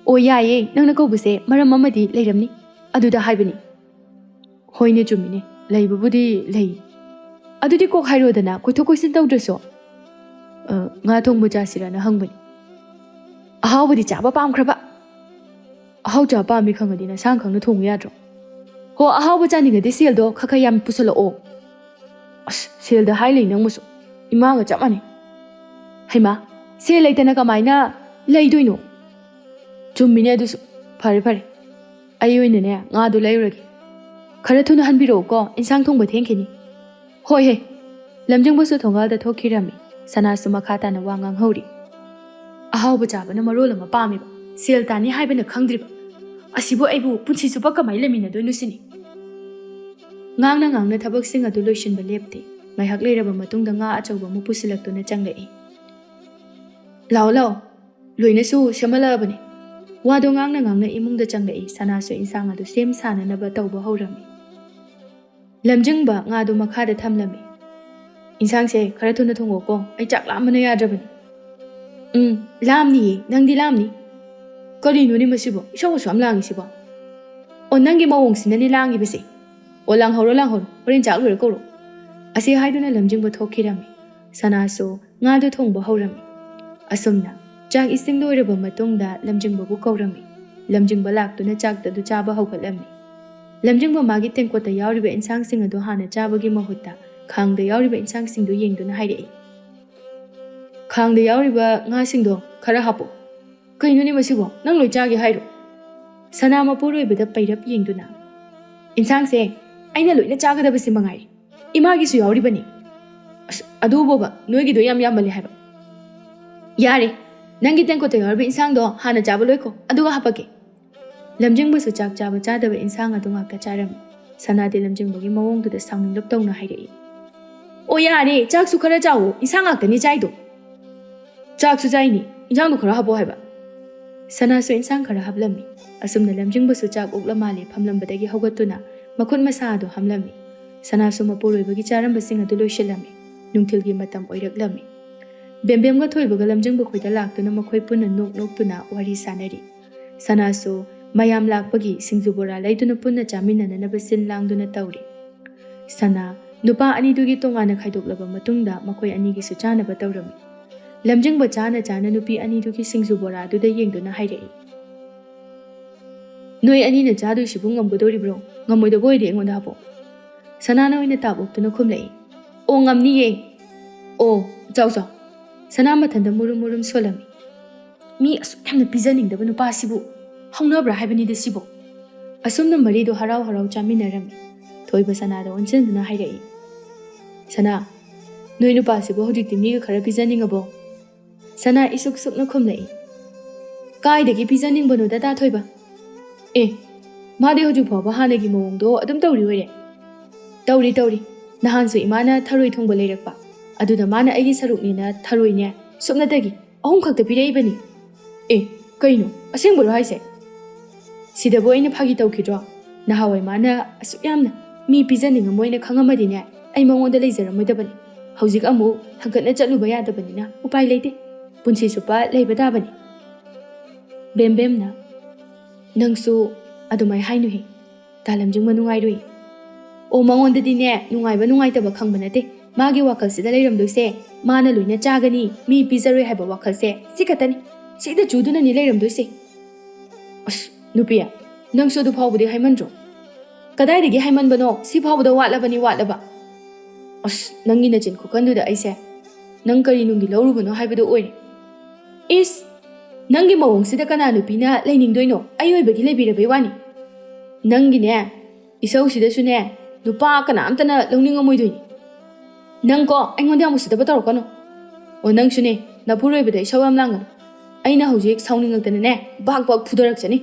ꯑꯣ, ꯌꯥꯏꯌꯦ, ꯅꯪꯅ ꯀꯧꯕꯁꯦ ꯃꯔꯝ ꯑꯃꯗꯤ ꯂꯩꯔꯝꯅꯤ꯫ ꯑꯗꯨꯗ ꯍꯥꯏꯕꯅꯤ"꯫ "ꯍꯣꯏꯅꯦ, ꯆꯨꯝꯃꯤꯅꯦ, ꯂꯩꯕꯕꯨꯗꯤ ꯂꯩ꯫ ꯑꯗꯨꯗꯤ ꯀꯣꯛ ꯍꯥꯏꯔꯣꯗꯅ, ꯀꯣꯏꯊꯣꯛ ꯀꯣꯏꯁꯤꯟ ꯇꯧꯗ꯭ꯔꯁꯨ"꯫ "ꯑ, ꯉꯥ ꯊꯣꯡꯕ ꯆꯥꯁꯤꯔꯅ ꯍꯪꯕꯅꯤ"꯫ "ꯑꯍꯥꯎꯕꯗꯤ ꯆꯥꯕ ꯄꯥꯝꯈ꯭ꯔꯕ"? "ꯑꯍꯥꯎ ꯆꯥꯕ ꯄꯥꯝꯃꯤ ꯈꯪꯉꯗꯤ ꯅꯁꯥꯡ ꯈꯪꯅ ꯊꯣꯡꯉꯨ ꯌꯥꯗ꯭ꯔꯣ?" "ꯍꯣ, ꯑꯍꯥꯎꯕ ꯆꯥꯅꯤꯡꯉꯗꯤ ꯁꯦꯜꯗꯣ ꯈꯔ ꯈꯔ ꯌꯥꯝ ꯄꯨꯁꯜꯂꯛꯑꯣ"꯫ ꯑꯁ, ꯁꯦꯜꯗ ꯍꯥꯏ ꯂꯩ ꯅꯪꯕꯨꯁꯨ꯫ ꯏꯃꯥꯒ ꯆꯞ ꯃꯥꯟꯅꯩ꯫ ꯍꯩꯃꯥ, ꯁꯦꯜ ꯂꯩꯇꯅ ꯀꯃꯥꯏꯅ ꯂꯩꯗꯣꯏꯅꯣ? ꯆꯨꯝꯃꯤꯅꯦ ꯑꯗꯨꯁꯨ꯫ ꯐꯔꯦ, ꯐꯔꯦ꯫ ꯑꯩ ꯑꯣꯏꯅꯅꯦ, ꯉꯥꯗꯣ ꯂꯩꯔꯨꯔꯒꯦ꯫ ꯈꯔ ꯊꯨꯅ ꯍꯟꯕꯤꯔꯛꯎꯀꯣ, ꯏꯟꯁꯥꯡ ꯊꯣꯡꯕ ꯊꯦꯡꯈꯤꯅꯤ꯫ ꯍꯣꯏ ꯍꯦ꯫ ꯂꯝꯖꯤꯡꯕꯁꯨ ꯊꯣꯡꯒꯥꯜꯗ ꯊꯣꯛꯈꯤꯔꯝꯃꯤ꯫ ꯁꯅꯥꯁꯨ ꯃꯈꯥ ꯇꯥꯅ ꯋꯥ ꯉꯥꯡꯍꯧꯔꯤ꯫ "ꯑꯍꯥꯎꯕ ꯆꯥꯕꯅ ꯃꯔꯣꯜ ꯑꯃ ꯄꯥꯝꯃꯤꯕ, ꯁꯦꯜ ꯇꯥꯅꯤ ꯍꯥꯏꯕꯅ ꯈꯪꯗ꯭ꯔꯤꯕ꯫ ꯑꯁꯤꯕꯨ ꯑꯩꯕꯨ ꯄꯨꯟꯁꯤ ꯆꯨꯞꯄ ꯀꯃꯥꯏꯅ ꯂꯩꯃꯤꯟꯅꯗꯣꯏꯅꯣ ꯁꯤꯅꯤ"꯫ ꯉꯥꯡꯅ ꯉꯥꯡꯅ ꯊꯕꯛꯁꯤꯡ ꯑꯗꯨ ꯂꯣꯏꯁꯤꯟꯕ ꯂꯦꯞꯇꯦ꯫ ꯉꯥꯏꯍꯥꯛ ꯂꯩꯔꯕ ꯃꯇꯨꯡꯗ ꯉꯥ ꯑꯆꯧꯕ ꯑꯃ ꯄꯨꯁꯤꯜꯂꯛꯇꯨꯅ ꯆꯪꯂꯛꯏ꯫ "ꯂꯥꯛꯑꯣ, ꯂꯥꯛꯑꯣ, ꯂꯣꯏꯅꯁꯨ ꯁꯦꯝꯍꯜꯂꯛꯑꯕꯅꯤ"꯫ ꯋꯥꯗꯣ ꯉꯥꯡꯅ ꯉꯥꯡꯅ ꯏꯃꯨꯡꯗ ꯆꯪꯂꯛꯏ꯫ ꯁꯅꯥꯁꯨ ꯏꯟꯁꯥꯡ ꯑꯗꯨ ꯁꯦꯝ ꯁꯥꯅꯅꯕ ꯇꯧꯕ ꯍꯧꯔꯝꯃꯤ꯫ ꯂꯝꯖꯤꯡꯕ ꯉꯥꯗꯨ ꯃꯈꯥꯗ ꯊꯝꯂꯝꯃꯤ꯫ "ꯏꯟꯁꯥꯡꯁꯦ ꯈꯔ ꯊꯨꯅ ꯊꯣꯡꯉꯣꯀꯣ, ꯑꯩ ꯆꯥꯛ ꯂꯥꯝꯕꯅ ꯌꯥꯗ꯭ꯔꯕꯅꯤ"꯫ "ꯎꯝ, ꯂꯥꯝꯅꯤꯌꯦ, ꯅꯪꯗꯤ ꯂꯥꯝꯅꯤ"꯫ "ꯀꯔꯤꯅꯣꯅꯦ ꯃꯁꯤꯕꯣ, ꯏꯁꯧ ꯑꯁꯨꯛ ꯌꯥꯝ ꯂꯥꯡꯉꯤꯁꯤꯕꯣ?" "ꯑꯣ, ꯅꯪꯒꯤ ꯃꯑꯣꯡꯁꯤꯅꯅꯦ ꯂꯥꯡꯉꯤꯕꯁꯦ"꯫ "ꯑꯣ, ꯂꯥꯡꯍꯧꯔꯣ, ꯂꯥꯡꯍꯧꯔꯣ, ꯍꯣꯔꯦꯟ ꯆꯥꯛ ꯂꯣꯏꯔ ꯀꯧꯔꯣ"꯫ ꯑꯁꯤ ꯍꯥꯏꯗꯨꯅ ꯂꯝꯖꯤꯡꯕ ꯊꯣꯛꯈꯤꯔꯝꯃꯤ꯫ ꯁꯅꯥꯁꯨ ꯉꯥꯗꯨ ꯊꯣꯡꯕ ꯍꯧꯔꯝꯃꯤ꯫ ꯑꯁꯨꯝꯅ ꯆꯥꯛ ꯏꯁꯤꯡ ꯂꯣꯏꯔꯕ ꯃꯇꯨꯡꯗ ꯂꯝꯖꯤꯡꯕꯕꯨ ꯀꯧꯔꯝꯃꯤ꯫ ꯂꯝꯖꯤꯡꯕ ꯂꯥꯛꯇꯨꯅ ꯆꯥꯛꯇ ꯑꯗꯨ ꯆꯥꯕ ꯍꯧꯒꯠꯂꯝꯃꯤ꯫ ꯂꯝꯖꯤꯡꯕ ꯃꯥꯒꯤ ꯇꯦꯡꯀꯣꯠꯇ ꯌꯥꯎꯔꯤꯕ ꯏꯟꯁꯥꯡꯁꯤꯡ ꯑꯗꯨ ꯍꯥꯟꯅ ꯆꯥꯕꯒꯤ ꯃꯍꯨꯠꯇ ꯈꯥꯡꯗ ꯌꯥꯎꯔꯤꯕ ꯏꯟꯁꯥꯡꯁꯤꯡꯗꯨ ꯌꯦꯡꯗꯨꯅ ꯍꯥꯏꯔꯛꯏ꯫ "ꯈꯥꯡꯗ ꯌꯥꯎꯔꯤꯕ ꯉꯥꯁꯤꯡꯗꯣ ꯈꯔ ꯍꯥꯞꯄꯣ꯫" "ꯀꯩꯅꯣꯅꯦ ꯃꯁꯤꯕꯣ? ꯅꯪ ꯂꯣꯏ ꯆꯥꯒꯦ ꯍꯥꯏꯔꯣ?" ꯁꯅꯥ ꯃꯄꯨꯔꯣꯏꯕꯗ ꯄꯩꯔꯞ ꯌꯦꯡꯗꯨꯅ, "ꯏꯟꯁꯥꯡꯁꯦ ꯑꯩꯅ ꯂꯣꯏꯅ ꯆꯥꯒꯗꯕꯁꯤ ꯃꯉꯥꯏꯔꯦ꯫ ꯏꯃꯥꯒꯤꯁꯨ ꯌꯥꯎꯔꯤꯕꯅꯤ꯫" "ꯑꯁ, ꯑꯗꯨꯕꯣꯕ, ꯅꯣꯏꯒꯤꯗꯣ ꯌꯥꯝ ꯌꯥꯝꯃꯜꯂꯦ ꯍꯥꯏꯕ꯫" "ꯌꯥꯔꯦ, ꯅꯪꯒꯤ ꯇꯦꯡꯀꯣꯠꯇ ꯌꯥꯎꯔꯤꯕ ꯏꯟꯁꯥꯡꯗꯣ ꯍꯥꯟꯅ ꯆꯥꯕ ꯂꯣꯏꯈꯣ, ꯑꯗꯨꯒ ꯍꯥꯄꯛꯀꯦ꯫" ꯂꯝꯖꯤꯡꯕꯁꯨ ꯆꯥꯛ ꯆꯥꯕ ꯆꯥꯗꯕ ꯏꯟꯁꯥꯡ ꯑꯗꯨ ꯉꯥꯛꯇ ꯆꯥꯔꯝꯃꯤ꯫ ꯁꯅꯥꯗꯤ ꯂꯝꯖꯤꯡꯕꯒꯤ ꯃꯑꯣꯡꯗꯨꯗ ꯁꯥꯎꯅꯤꯡꯂꯞ ꯇꯧꯅ ꯍꯥꯏꯔꯛꯏ, "ꯑꯣ ꯌꯥꯔꯦ, ꯆꯥꯛꯁꯨ ꯈꯔ ꯆꯥꯎꯋꯣ, ꯏꯟꯁꯥꯡ ꯉꯥꯛꯇꯅꯤ ꯆꯥꯏꯗꯣ꯫" "ꯆꯥꯛꯁꯨ ꯆꯥꯏꯅꯤ, ꯏꯟꯁꯥꯡꯗꯣ ꯈꯔ ꯍꯥꯞꯄꯣ ꯍꯥꯏꯕ꯫" ꯁꯅꯥꯁꯨ ꯏꯟꯁꯥꯡ ꯈꯔ ꯍꯥꯞꯂꯝꯃꯤ꯫ ꯑꯁꯨꯝꯅ ꯂꯝꯖꯤꯡꯕꯁꯨ ꯆꯥꯛ ꯑꯣꯛꯂ ꯃꯥꯜꯂꯦ ꯐꯝꯂꯝꯕꯗꯒꯤ ꯍꯧꯒꯠꯇꯨꯅ ꯃꯈꯨꯠ ꯃꯁꯥ ꯑꯗꯨ ꯍꯥꯝꯂꯝꯃꯤ꯫ ꯁꯅꯥꯁꯨ ꯃꯄꯨꯔꯣꯏꯕꯒꯤ ꯆꯥꯔꯝꯕꯁꯤꯡ ꯑꯗꯨ ꯂꯣꯏꯁꯤꯜꯂꯝꯃꯤ꯫ ꯅꯨꯡꯊꯤꯜꯒꯤ ꯃꯇꯝ ꯑꯣꯏꯔꯛꯂꯝꯃꯤ꯫ ꯕꯦꯝꯕꯦꯝꯒ ꯊꯣꯏꯕꯒ ꯂꯝꯖꯤꯡꯕ ꯈꯣꯏꯗ ꯂꯥꯛꯇꯨꯅ ꯃꯈꯣꯏ ꯄꯨꯟꯅ ꯅꯣꯛ ꯅꯣꯛꯇꯨꯅ ꯋꯥꯔꯤ ꯁꯥꯅꯔꯤ꯫ ꯁꯅꯥꯁꯨ ꯃꯌꯥꯝ ꯂꯥꯛꯄꯒꯤ ꯁꯤꯡꯖꯨ ꯕꯣꯔꯥ ꯂꯩꯗꯨꯅ ꯄꯨꯟꯅ ꯆꯥꯃꯤꯟꯅꯅꯅꯕ ꯁꯤꯟ ꯂꯥꯡꯗꯨꯅ ꯇꯧꯔꯤ꯫ ꯁꯅꯥ ꯅꯨꯄꯥ ꯑꯅꯤꯗꯨꯒꯤ ꯇꯣꯉꯥꯟꯅ ꯈꯥꯏꯗꯣꯛꯂꯕ ꯃꯇꯨꯡꯗ ꯃꯈꯣꯏ ꯑꯅꯤꯒꯤꯁꯨ ꯆꯥꯅꯕ ꯇꯧꯔꯝꯃꯤ꯫ ꯂꯝꯖꯤꯡꯕ ꯆꯥꯅ ꯆꯥꯅ ꯅꯨꯄꯤ ꯑꯅꯤꯗꯨꯒꯤ ꯁꯤꯡꯖꯨ ꯕꯣꯔꯥꯗꯨꯗ ꯌꯦꯡꯗꯨꯅ ꯍꯥꯏꯔꯛꯏ, "ꯅꯣꯏ ꯑꯅꯤꯅ ꯆꯥꯗꯣꯏꯁꯤꯕꯨ ꯉꯝꯒꯗꯧꯔꯤꯕ꯭ꯔꯣ? ꯉꯝꯃꯣꯏꯗꯕ ꯑꯣꯏꯔꯗꯤ ꯑꯩꯉꯣꯟꯗ ꯍꯥꯞꯄꯣ꯫" ꯁꯅꯥꯅ ꯑꯣꯏꯅ ꯇꯥꯞ ꯑꯣꯛꯇꯨꯅ ꯈꯨꯝꯂꯛꯏ, "ꯑꯣ, ꯉꯝꯅꯤꯌꯦ꯫ ꯑꯣ, ꯆꯥꯎ ꯆꯥꯎ꯫" ꯁꯅꯥ ꯃꯊꯟꯇ ꯃꯨꯔꯨꯝ ꯃꯨꯔꯨꯝ ꯁꯣꯜꯂꯝꯃꯤ꯫ "ꯃꯤ ꯑꯁꯨꯛ ꯌꯥꯝꯅ ꯄꯤꯖꯅꯤꯡꯗꯕ ꯅꯨꯄꯥꯁꯤꯕꯨ ꯍꯧꯅꯕ꯭ꯔꯥ ꯍꯥꯏꯕꯅꯤꯗ ꯁꯤꯕꯨ꯫" ꯑꯁꯨꯝꯅ ꯃꯔꯤꯗꯣ ꯍꯔꯥꯎ ꯍꯔꯥꯎ ꯆꯥꯃꯤꯟꯅꯔꯝꯃꯤ꯫ ꯊꯣꯏꯕ ꯁꯅꯥꯗ ꯑꯣꯟꯁꯤꯟꯗꯨꯅ ꯍꯥꯏꯔꯛꯏ, "ꯁꯅꯥ, ꯅꯣꯏ ꯅꯨꯄꯥꯁꯤꯕꯨ ꯍꯧꯖꯤꯛꯇꯤ ꯃꯤꯒ ꯈꯔ ꯄꯤꯖꯅꯤꯡꯉꯕꯣ?" ꯁꯅꯥ ꯏꯁꯨꯛ ꯁꯨꯛꯅ ꯈꯨꯝꯂꯛꯏ, "ꯀꯥꯏꯗꯒꯤ ꯄꯤꯖꯅꯤꯡꯕꯅꯣꯗ, ꯇꯥ ꯊꯣꯏꯕ?" "ꯑꯦ, ꯃꯥꯗꯤ ꯍꯧꯖꯤꯛ ꯐꯥꯎꯕ ꯍꯥꯟꯅꯒꯤ ꯃꯑꯣꯡꯗꯣ ꯑꯗꯨꯝ ꯇꯧꯔꯤ ꯑꯣꯏꯔꯦ?" "ꯇꯧꯔꯤ, ꯇꯧꯔꯤ꯫ ꯅꯍꯥꯟꯁꯨ ꯏꯃꯥꯅ ꯊꯔꯣꯏ ꯊꯣꯡꯕ ꯂꯩꯔꯛꯄ, ꯑꯗꯨꯗ ꯃꯥꯅ ꯑꯩꯒꯤ ꯁꯔꯨꯛꯅꯦꯅ ꯊꯔꯣꯏꯅꯦ, ꯁꯨꯞꯅꯇꯒꯤ ꯑꯍꯨꯝ ꯈꯛꯇ ꯄꯤꯔꯛꯏꯕꯅꯤ꯫" "ꯑꯦ, ꯀꯩꯅꯣ? ꯑꯁꯦꯡꯕꯔꯣ ꯍꯥꯏꯁꯦ?" "ꯁꯤꯗꯕꯨ ꯑꯩꯅ ꯐꯥꯒꯤ ꯇꯧꯈꯤꯗ꯭ꯔꯣ? ꯅꯍꯥꯟꯋꯥꯏ ꯃꯥꯅ ꯑꯁꯨꯛ ꯌꯥꯝꯅ ꯃꯤ ꯄꯤꯖꯅꯤꯡꯉꯝꯃꯣꯏꯅ ꯈꯪꯉꯝꯃꯗꯤꯅꯦ, ꯑꯩ ꯃꯉꯣꯟꯗ ꯂꯩꯖꯔꯝꯃꯣꯏꯗꯕꯅꯤ꯫ ꯍꯧꯖꯤꯛ ꯑꯃꯨꯛ ꯍꯪꯒꯠꯅ ꯆꯠꯂꯨꯕ ꯌꯥꯗꯕꯅꯤꯅ ꯎꯄꯥꯏ ꯂꯩꯇꯦ꯫ ꯄꯨꯟꯁꯤ ꯆꯨꯞꯄ ꯂꯩꯕ ꯇꯥꯕꯅꯤ꯫" ꯕꯦꯝꯕꯦꯝꯅ, "ꯅꯪꯁꯨ ꯑꯗꯨꯃꯥꯏ ꯍꯥꯏꯅꯨꯍꯦ꯫ ꯇꯥ ꯂꯝꯖꯤꯡꯕ ꯅꯨꯡꯉꯥꯏꯔꯨꯏ꯫ ꯑꯣ, ꯃꯉꯣꯟꯗꯗꯤꯅꯦ ꯅꯨꯡꯉꯥꯏꯕ ꯅꯨꯡꯉꯥꯏꯇꯕ ꯈꯪꯕ ꯅꯠꯇꯦ꯫ ꯃꯥꯒꯤ ꯋꯥꯈꯜꯁꯤꯗ ꯂꯩꯔꯝꯗꯣꯏꯁꯦ ꯃꯥꯅ ꯂꯣꯏꯅ ꯆꯥꯒꯅꯤ, ꯃꯤ ꯄꯤꯖꯔꯣꯏ ꯍꯥꯏꯕ ꯋꯥꯈꯜꯁꯦ ꯁꯤ ꯈꯛꯇꯅꯤ꯫ ꯁꯤꯗ ꯆꯨꯗꯨꯅꯅꯤ ꯂꯩꯔꯝꯗꯣꯏꯁꯦ꯫" "ꯑꯁ, ꯅꯨꯄꯤ, ꯅꯪꯁꯨ ꯑꯗꯨ ꯐꯥꯎꯕꯗꯤ ꯍꯥꯏꯃꯟꯗ꯭ꯔꯣ?" "ꯀꯗꯥꯏꯗꯒꯤ ꯍꯥꯏꯃꯟꯕꯅꯣ? ꯁꯤ ꯐꯥꯎꯕꯗ ꯋꯥꯠꯂꯕꯅꯤ, ꯋꯥꯠꯂꯕ꯫" "ꯑꯁ, ꯅꯪꯒꯤ ꯅꯆꯤꯟ ꯈꯨꯀꯟꯗꯨꯗ ꯑꯩꯁꯦ ꯅꯪ ꯀꯔꯤ ꯅꯨꯡꯒꯤ ꯂꯧꯔꯨꯕꯅꯣ ꯍꯥꯏꯕꯗꯨ ꯑꯣꯏꯔꯦ꯫ ꯏꯁ! ꯅꯪꯒꯤ ꯃꯑꯣꯡꯁꯤꯗ ꯀꯅꯥ ꯅꯨꯄꯤꯅ ꯂꯩꯅꯤꯡꯗꯣꯏꯅꯣ? ꯑꯩ ꯑꯣꯏꯕꯒꯤ ꯂꯩꯕꯤꯔꯕꯩ ꯋꯥꯅꯤ꯫ ꯅꯪꯒꯤꯅꯦ, ꯏꯁꯧꯁꯤꯗꯁꯨꯅꯦ, ꯅꯨꯄꯥ ꯀꯅꯥꯝꯇꯅ ꯂꯧꯅꯤꯡꯉꯝꯃꯣꯏꯗꯣꯏꯅꯤ꯫ ꯅꯪꯀꯣ, ꯑꯩꯉꯣꯟꯗ ꯌꯥꯝ ꯎꯁꯤꯠꯇꯕ ꯇꯧꯔꯛꯀꯅꯨ꯫ ꯑꯣ, ꯅꯪꯁꯨꯅꯦ, ꯅꯄꯨꯔꯣꯏꯕꯗ ꯏꯁꯧ ꯌꯥꯝ ꯂꯥꯡꯒꯅꯨ꯫ ꯑꯩꯅ ꯍꯧꯖꯤꯛ ꯁꯥꯎꯅꯤꯡꯉꯛꯇꯅꯅꯦ, ꯕꯥꯛ ꯕꯥꯛ ꯐꯨꯗꯔꯛꯆꯅꯤ꯫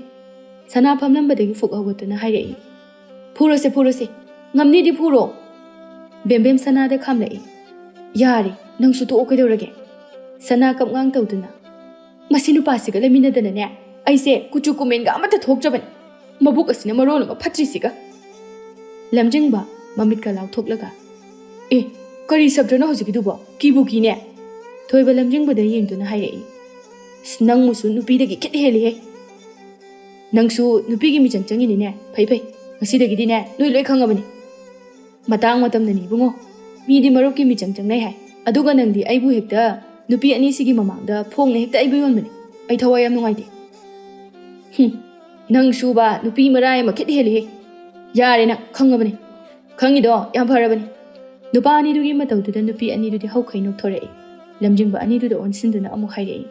ꯁꯅꯥ ꯐꯝꯂꯝꯕꯗꯒꯤ ꯐꯨꯛ ꯍꯧꯒꯠꯇꯨꯅ ꯍꯥꯏꯔꯛꯏ꯫ ꯐꯨꯔꯣꯁꯦ, ꯐꯨꯔꯣꯁꯦ, ꯉꯝꯅꯤꯗꯤ ꯐꯨꯔꯣ꯫ ꯕꯦꯝꯕꯦꯝ ꯁꯅꯥꯗ ꯈꯥꯝꯂꯛꯏ꯫ ꯌꯥꯔꯦ, ꯅꯪꯁꯨ ꯇꯣꯛꯑꯣ ꯀꯩꯗꯧꯔꯒꯦ? ꯁꯅꯥ ꯀꯞꯉꯥꯡ ꯇꯧꯗꯨꯅ꯫ ꯃꯁꯤ ꯅꯨꯄꯥꯁꯤꯒ ꯂꯩꯃꯤꯟꯅꯗꯅꯅꯦ, ꯑꯩꯁꯦ ꯀꯨꯆꯨ ꯀꯨꯃꯦꯟꯒ ꯑꯃꯠꯇ ꯊꯣꯛꯇ꯭ꯔꯕꯅꯤ꯫ ꯃꯕꯨꯛ ꯑꯁꯤꯅ ꯃꯔꯣꯜ ꯑꯃ ꯐꯠꯇ꯭ꯔꯤꯁꯤꯒ꯫ ꯂꯝꯖꯤꯡꯕ ꯃꯃꯤꯠꯀ ꯂꯥꯎꯊꯣꯛꯂꯒ, "ꯑꯦ, ꯀꯔꯤ ꯁꯞꯇ꯭ꯔꯅꯣ ꯍꯧꯖꯤꯛꯀꯤꯗꯨꯕꯣ? ꯀꯤꯕꯨ ꯀꯤꯅꯦ!" ꯊꯣꯏꯕ ꯂꯝꯖꯤꯡꯕꯗ ꯌꯦꯡꯗꯨꯅ ꯍꯥꯏꯔꯛꯏ꯫ "ꯑꯁ, ꯅꯪꯕꯨꯁꯨ ꯅꯨꯄꯤꯗꯒꯤ ꯈꯤꯠ ꯍꯦꯜꯂꯤꯍꯦ꯫ ꯅꯪꯁꯨ ꯅꯨꯄꯤꯒꯤ ꯃꯤꯆꯪ ꯆꯪꯉꯤꯅꯤꯅꯦ꯫ ꯐꯩ, ꯐꯩ, ꯉꯁꯤꯗꯒꯤꯗꯤꯅꯦ, ꯅꯣꯏ ꯂꯣꯏ ꯈꯪꯉꯕꯅꯤ꯫ ꯃꯇꯥꯡ ꯃꯇꯝꯅꯅꯤ ꯏꯕꯨꯡꯉꯣ, ꯃꯤꯗꯤ ꯃꯔꯨꯞꯀꯤ ꯃꯤꯆꯪ ꯆꯪꯅꯩ ꯍꯥꯏ꯫ ꯑꯗꯨꯒ ꯅꯪꯗꯤ ꯑꯩꯕꯨ ꯍꯦꯛꯇ ꯅꯨꯄꯤ ꯑꯅꯤꯁꯤꯒꯤ ꯃꯃꯥꯡꯗ ꯐꯣꯡꯅ ꯍꯦꯛꯇ ꯑꯩꯕꯨ ꯌꯣꯟꯕꯅꯦ꯫ ꯑꯩ ꯊꯋꯥꯏ ꯌꯥꯝ ꯅꯨꯡꯉꯥꯏꯇꯦ꯫ ꯍꯨꯝ, ꯅꯪꯁꯨꯕ ꯅꯨꯄꯤ ꯃꯔꯥꯏ ꯑꯃ ꯈꯤꯠ ꯍꯦꯜꯂꯤꯍꯦ꯫ ꯌꯥꯔꯦ ꯅꯪ, ꯈꯪꯉꯕꯅꯤ꯫ ꯈꯪꯉꯤꯗꯣ ꯌꯥꯝ ꯐꯔꯕꯅꯤ꯫" ꯅꯨꯄꯥ ꯑꯅꯤꯗꯨꯒꯤ ꯃꯇꯧꯗꯨꯗ ꯅꯨꯄꯤ ꯑꯅꯤꯗꯨꯗꯤ ꯍꯧꯈꯩ ꯅꯣꯛꯊꯣꯔꯛꯏ꯫ ꯂꯝꯖꯤꯡꯕ ꯑꯅꯤꯗꯨꯗ ꯑꯣꯟꯁꯤꯟꯗꯨꯅ ꯑꯃꯨꯛ ꯍꯥꯏꯔꯛꯏ,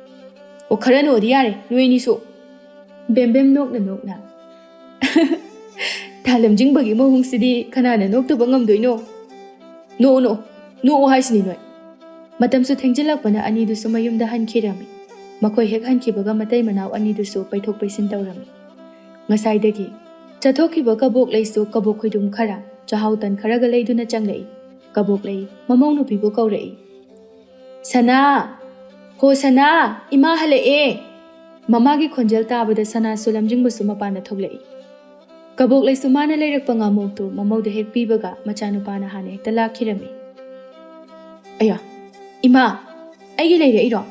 "ꯑꯣ, ꯈꯔ ꯅꯣꯛꯑꯗꯤ ꯌꯥꯔꯦ, ꯅꯣꯏ ꯑꯅꯤꯁꯨ꯫" ꯕꯦꯝꯕꯦꯝ ꯅꯣꯛꯅ ꯅꯣꯛꯅ, "ꯊꯥ ꯂꯝꯖꯤꯡꯕꯒꯤ ꯃꯑꯣꯡꯁꯤꯗꯤ ꯀꯅꯥꯅ ꯅꯣꯛꯇꯕ ꯉꯝꯗꯣꯏꯅꯣ? ꯅꯣꯛꯑꯣ, ꯅꯣꯛꯑꯣ, ꯅꯣꯛꯑꯣ ꯍꯥꯏꯁꯤꯅꯤ ꯅꯣꯏ꯫" ꯃꯇꯝꯁꯨ ꯊꯦꯡꯖꯤꯜꯂꯛꯄꯅ ꯑꯅꯤꯗꯨꯁꯨ ꯃꯌꯨꯝꯗ ꯍꯟꯈꯤꯔꯝꯃꯤ꯫ ꯃꯈꯣꯏ ꯍꯦꯛ ꯍꯟꯈꯤꯕꯒ ꯃꯇꯩ ꯃꯅꯥꯎ ꯑꯅꯤꯗꯨꯁꯨ ꯄꯩꯊꯣꯛ ꯄꯩꯁꯤꯟ ꯇꯧꯔꯝꯃꯤ꯫ ꯉꯁꯥꯏꯗꯒꯤ ꯆꯠꯊꯣꯛꯈꯤꯕ ꯀꯕꯣꯛ ꯂꯩꯁꯨ ꯀꯕꯣꯛ ꯈꯣꯏꯗꯨꯝ ꯈꯔ, ꯆꯥꯍꯥꯎ ꯇꯟ ꯈꯔꯒ ꯂꯩꯗꯨꯅ ꯆꯪꯂꯛꯏ꯫ ꯀꯕꯣꯛ ꯂꯩ ꯃꯃꯧ ꯅꯨꯄꯤꯕꯨ ꯀꯧꯔꯛꯏ꯫ "ꯁꯅꯥ! ꯍꯣ ꯁꯅꯥ! ꯏꯃꯥ ꯍꯜꯂꯛꯑꯦ!" ꯃꯃꯥꯒꯤ ꯈꯣꯟꯖꯦꯜ ꯇꯥꯕꯗ ꯁꯅꯥꯁꯨ ꯂꯝꯖꯤꯡꯕꯁꯨ ꯃꯄꯥꯟꯗ ꯊꯣꯛꯂꯛꯏ꯫ ꯀꯕꯣꯛ ꯂꯩꯁꯨ ꯃꯥꯅ ꯂꯩꯔꯛꯄ ꯉꯥꯃꯣꯛꯇꯨ ꯃꯃꯧꯗ ꯍꯦꯛ ꯄꯤꯕꯒ ꯃꯆꯥꯅꯨꯄꯥꯅ ꯍꯥꯟꯅ ꯍꯦꯛꯇ ꯂꯥꯛꯈꯤꯔꯝꯃꯤ꯫ "ꯑꯌꯥ! ꯏꯃꯥ! ꯑꯩꯒꯤ ꯂꯩꯔꯛꯏꯔꯣ?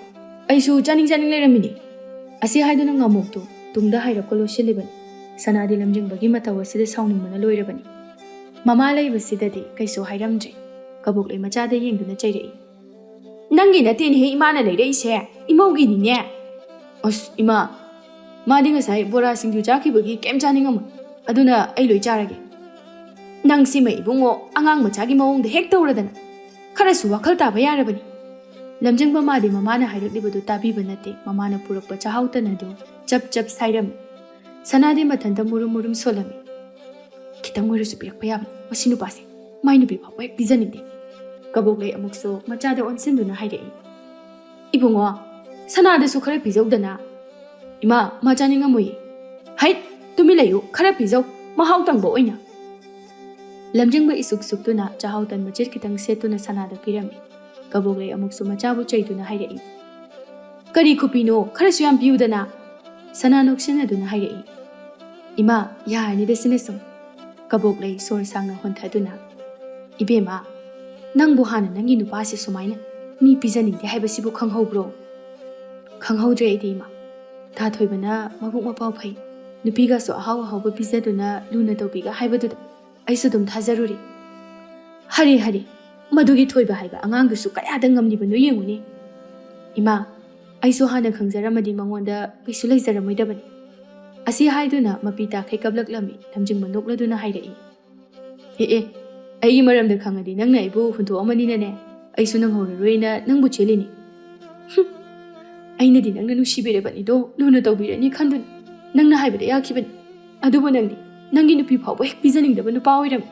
ꯑꯩꯁꯨ ꯆꯥꯅꯤꯡ ꯆꯥꯅꯤꯡ ꯂꯩꯔꯝꯃꯤꯅꯤ꯫" ꯑꯁꯤ ꯍꯥꯏꯗꯨꯅ ꯉꯥꯃꯣꯛꯇꯨ ꯇꯨꯡꯗ ꯍꯥꯏꯔꯞꯀ ꯂꯣꯠꯁꯤꯜꯂꯤꯕꯅꯤ꯫ ꯁꯅꯥꯗꯤ ꯂꯝꯖꯤꯡꯕꯒꯤ ꯃꯇꯧ ꯑꯁꯤꯗ ꯁꯥꯎꯅꯤꯡꯕꯅ ꯂꯣꯏꯔꯕꯅꯤ꯫ ꯃꯃꯥ ꯂꯩꯕꯁꯤꯗꯗꯤ ꯀꯩꯁꯨ ꯍꯥꯏꯔꯝꯗ꯭ꯔꯦ꯫ ꯀꯕꯣꯛ ꯂꯩ ꯃꯆꯥꯗ ꯌꯦꯡꯗꯨꯅ ꯆꯩꯔꯛꯏ꯫ "ꯅꯪꯒꯤ ꯅꯠꯇꯦꯅꯦꯍꯦ ꯏꯃꯥꯅ ꯂꯩꯔꯛꯏꯁꯦ, ꯏꯃꯧꯒꯤꯅꯤꯅꯦ꯫" "ꯑꯁ ꯏꯃꯥ, ꯃꯥꯗꯤ ꯉꯁꯥꯏ ꯕꯣꯔꯥ ꯁꯤꯡꯖꯨ ꯆꯥꯈꯤꯕꯒꯤ ꯀꯩꯝ ꯆꯥꯅꯤꯡꯉꯝꯃꯣꯏ, ꯑꯗꯨꯅ ꯑꯩ ꯂꯣꯏ ꯆꯥꯔꯒꯦ꯫" "ꯅꯪ ꯁꯤꯃ ꯏꯕꯨꯡꯉꯣ ꯑꯉꯥꯡ ꯃꯆꯥꯒꯤ ꯃꯑꯣꯡꯗ ꯍꯦꯛ ꯇꯧꯔꯗꯅ꯫ ꯈꯔꯁꯨ ꯋꯥꯈꯜ ꯇꯥꯕ ꯌꯥꯔꯕꯅꯤ꯫ ꯂꯝꯖꯤꯡꯕ ꯃꯥꯗꯤ ꯃꯃꯥꯅ ꯍꯥꯏꯔꯛꯂꯤꯕꯗꯨ ꯇꯥꯕꯤꯕ ꯅꯠꯇꯦ꯫ ꯃꯃꯥꯅ ꯄꯨꯔꯛꯄ ꯆꯥꯛꯍꯥꯎ ꯇꯟ ꯑꯗꯨ ꯆꯞ ꯆꯞ ꯁꯥꯏꯔꯝꯃꯤ꯫ ꯁꯅꯥꯗꯤ ꯃꯊꯟꯇ ꯃꯨꯔꯨꯝ ꯃꯨꯔꯨꯝ ꯁꯣꯜꯂꯝꯃꯤ꯫ "ꯈꯤꯇꯪ ꯑꯣꯏꯔꯁꯨ ꯄꯤꯔꯛꯄ ꯌꯥꯕ, ꯃꯁꯤ ꯅꯨꯄꯥꯁꯦ ꯃꯥꯏ ꯅꯨꯄꯤ ꯐꯥꯎꯕ ꯍꯦꯛ ꯄꯤꯖꯅꯤꯡꯗꯦ"꯫ ꯀꯕꯣꯛꯂꯩ ꯑꯃꯨꯛꯁꯨ ꯃꯆꯥꯗ ꯑꯣꯟꯁꯤꯟꯗꯨꯅ ꯍꯥꯏꯔꯛꯏ, "ꯏꯕꯨꯡꯉꯣ, ꯁꯅꯥꯗꯁꯨ ꯈꯔ ꯄꯤꯖꯧꯗꯅ"꯫ "ꯏꯃꯥ, ꯃꯥ ꯆꯥꯅꯤꯡꯉꯝꯃꯣꯏꯌꯦ"꯫ "ꯍꯩꯠ, ꯇꯨꯃꯤꯟ ꯂꯩꯌꯨ, ꯈꯔ ꯄꯤꯖꯧ, ꯃꯍꯥꯎ ꯇꯪꯕ ꯑꯣꯏꯅ"꯫ ꯂꯝꯖꯤꯡꯕ ꯏꯁꯨꯛ ꯁꯨꯛꯇꯨꯅ ꯆꯥꯛꯍꯥꯎ ꯇꯟ ꯃꯆꯦꯠ ꯈꯤꯇꯪ ꯁꯦꯠꯇꯨꯅ ꯁꯅꯥꯗ ꯄꯤꯔꯝꯃꯤ꯫ ꯀꯕꯣꯛꯂꯩ ꯑꯃꯨꯛꯁꯨ ꯃꯆꯥꯕꯨ ꯆꯩꯗꯨꯅ ꯍꯥꯏꯔꯛꯏ, "ꯀꯔꯤ ꯈꯨꯄꯤꯅꯣ, ꯈꯔꯁꯨ ꯌꯥꯝ ꯄꯤꯌꯨꯗꯅ"꯫ ꯁꯅꯥ ꯅꯣꯛꯁꯤꯟꯅꯗꯨꯅ ꯍꯥꯏꯔꯛꯏ, "ꯏꯃꯥ, ꯌꯥꯔꯅꯤꯗ ꯁꯤꯅ ꯁꯨꯝ"꯫ ꯀꯕꯣꯛꯂꯩ ꯁꯣꯔ ꯁꯥꯡꯅ ꯍꯣꯟꯊꯗꯨꯅ, "ꯏꯕꯦꯝꯃ, ꯅꯪꯕꯨ ꯍꯥꯟꯅ ꯅꯪꯒꯤ ꯅꯨꯄꯥꯁꯦ ꯁꯨꯃꯥꯏꯅ ꯃꯤ ꯄꯤꯖꯅꯤꯡꯗꯦ ꯍꯥꯏꯕꯁꯤꯕꯨ ꯈꯪꯍꯧꯕ꯭ꯔꯣ?" "ꯈꯪꯍꯧꯗ꯭ꯔꯦ ꯑꯩꯗꯤ, ꯏꯃꯥ꯫ ꯊꯥ ꯊꯣꯏꯕꯅ ꯃꯕꯨꯛ ꯃꯄꯥꯎ ꯐꯩ, ꯅꯨꯄꯤꯒꯁꯨ ꯑꯍꯥꯎ ꯑꯍꯥꯎꯕ ꯄꯤꯖꯗꯨꯅ ꯂꯨꯅ ꯇꯧꯕꯤꯒ ꯍꯥꯏꯕꯗꯨꯗ ꯑꯩꯁꯨ ꯑꯗꯨꯝ ꯊꯥꯖꯔꯨꯔꯦ"꯫ "ꯍꯔꯦ, ꯍꯔꯦ, ꯃꯗꯨꯒꯤ ꯊꯣꯏꯕ ꯍꯥꯏꯕ ꯑꯉꯥꯡꯗꯨꯁꯨ ꯀꯌꯥꯗ ꯉꯝꯂꯤꯕꯅꯣ ꯌꯦꯡꯉꯨꯅꯦ꯫ ꯏꯃꯥ, ꯑꯩꯁꯨ ꯍꯥꯟꯅ ꯈꯪꯖꯔꯝꯃꯗꯤ ꯃꯉꯣꯟꯗ ꯀꯩꯁꯨ ꯂꯩꯖꯔꯝꯃꯣꯏꯗꯕꯅꯤ"꯫ ꯑꯁꯤ ꯍꯥꯏꯗꯨꯅ ꯃꯄꯤ ꯇꯥꯈꯩ ꯀꯞꯂꯛꯂꯝꯃꯤ꯫ ꯂꯝꯖꯤꯡꯕ ꯅꯣꯛꯂꯗꯨꯅ ꯍꯥꯏꯔꯛꯏ, "ꯑꯦ ꯑꯦ, ꯑꯩꯒꯤ ꯃꯔꯝꯗ ꯈꯪꯉꯗꯤ ꯅꯪꯅ ꯑꯩꯕꯨ ꯍꯨꯟꯗꯣꯛꯑꯝꯃꯅꯤꯅꯅꯦ, ꯑꯩꯁꯨ ꯅꯪꯍꯧꯔꯔꯣꯏꯅ ꯅꯪꯕꯨ ꯆꯦꯜꯂꯤꯅꯤ"꯫ "ꯍꯨꯝ, ꯑꯩꯅꯗꯤ ꯅꯪꯅ ꯅꯨꯡꯁꯤꯕꯤꯔꯕꯅꯤꯗꯣ, ꯂꯨꯅ ꯇꯧꯕꯤꯔꯅꯤ ꯈꯟꯗꯨꯅ ꯅꯪꯅ ꯍꯥꯏꯕꯗ ꯌꯥꯈꯤꯕꯅꯤ꯫ ꯑꯗꯨꯕꯨ ꯅꯪꯗꯤ ꯅꯪꯒꯤ ꯅꯨꯄꯤ ꯐꯥꯎꯕ ꯍꯦꯛ ꯄꯤꯖꯅꯤꯡꯗꯕ ꯅꯨꯄꯥ ꯑꯣꯏꯔꯝꯃꯤ"꯫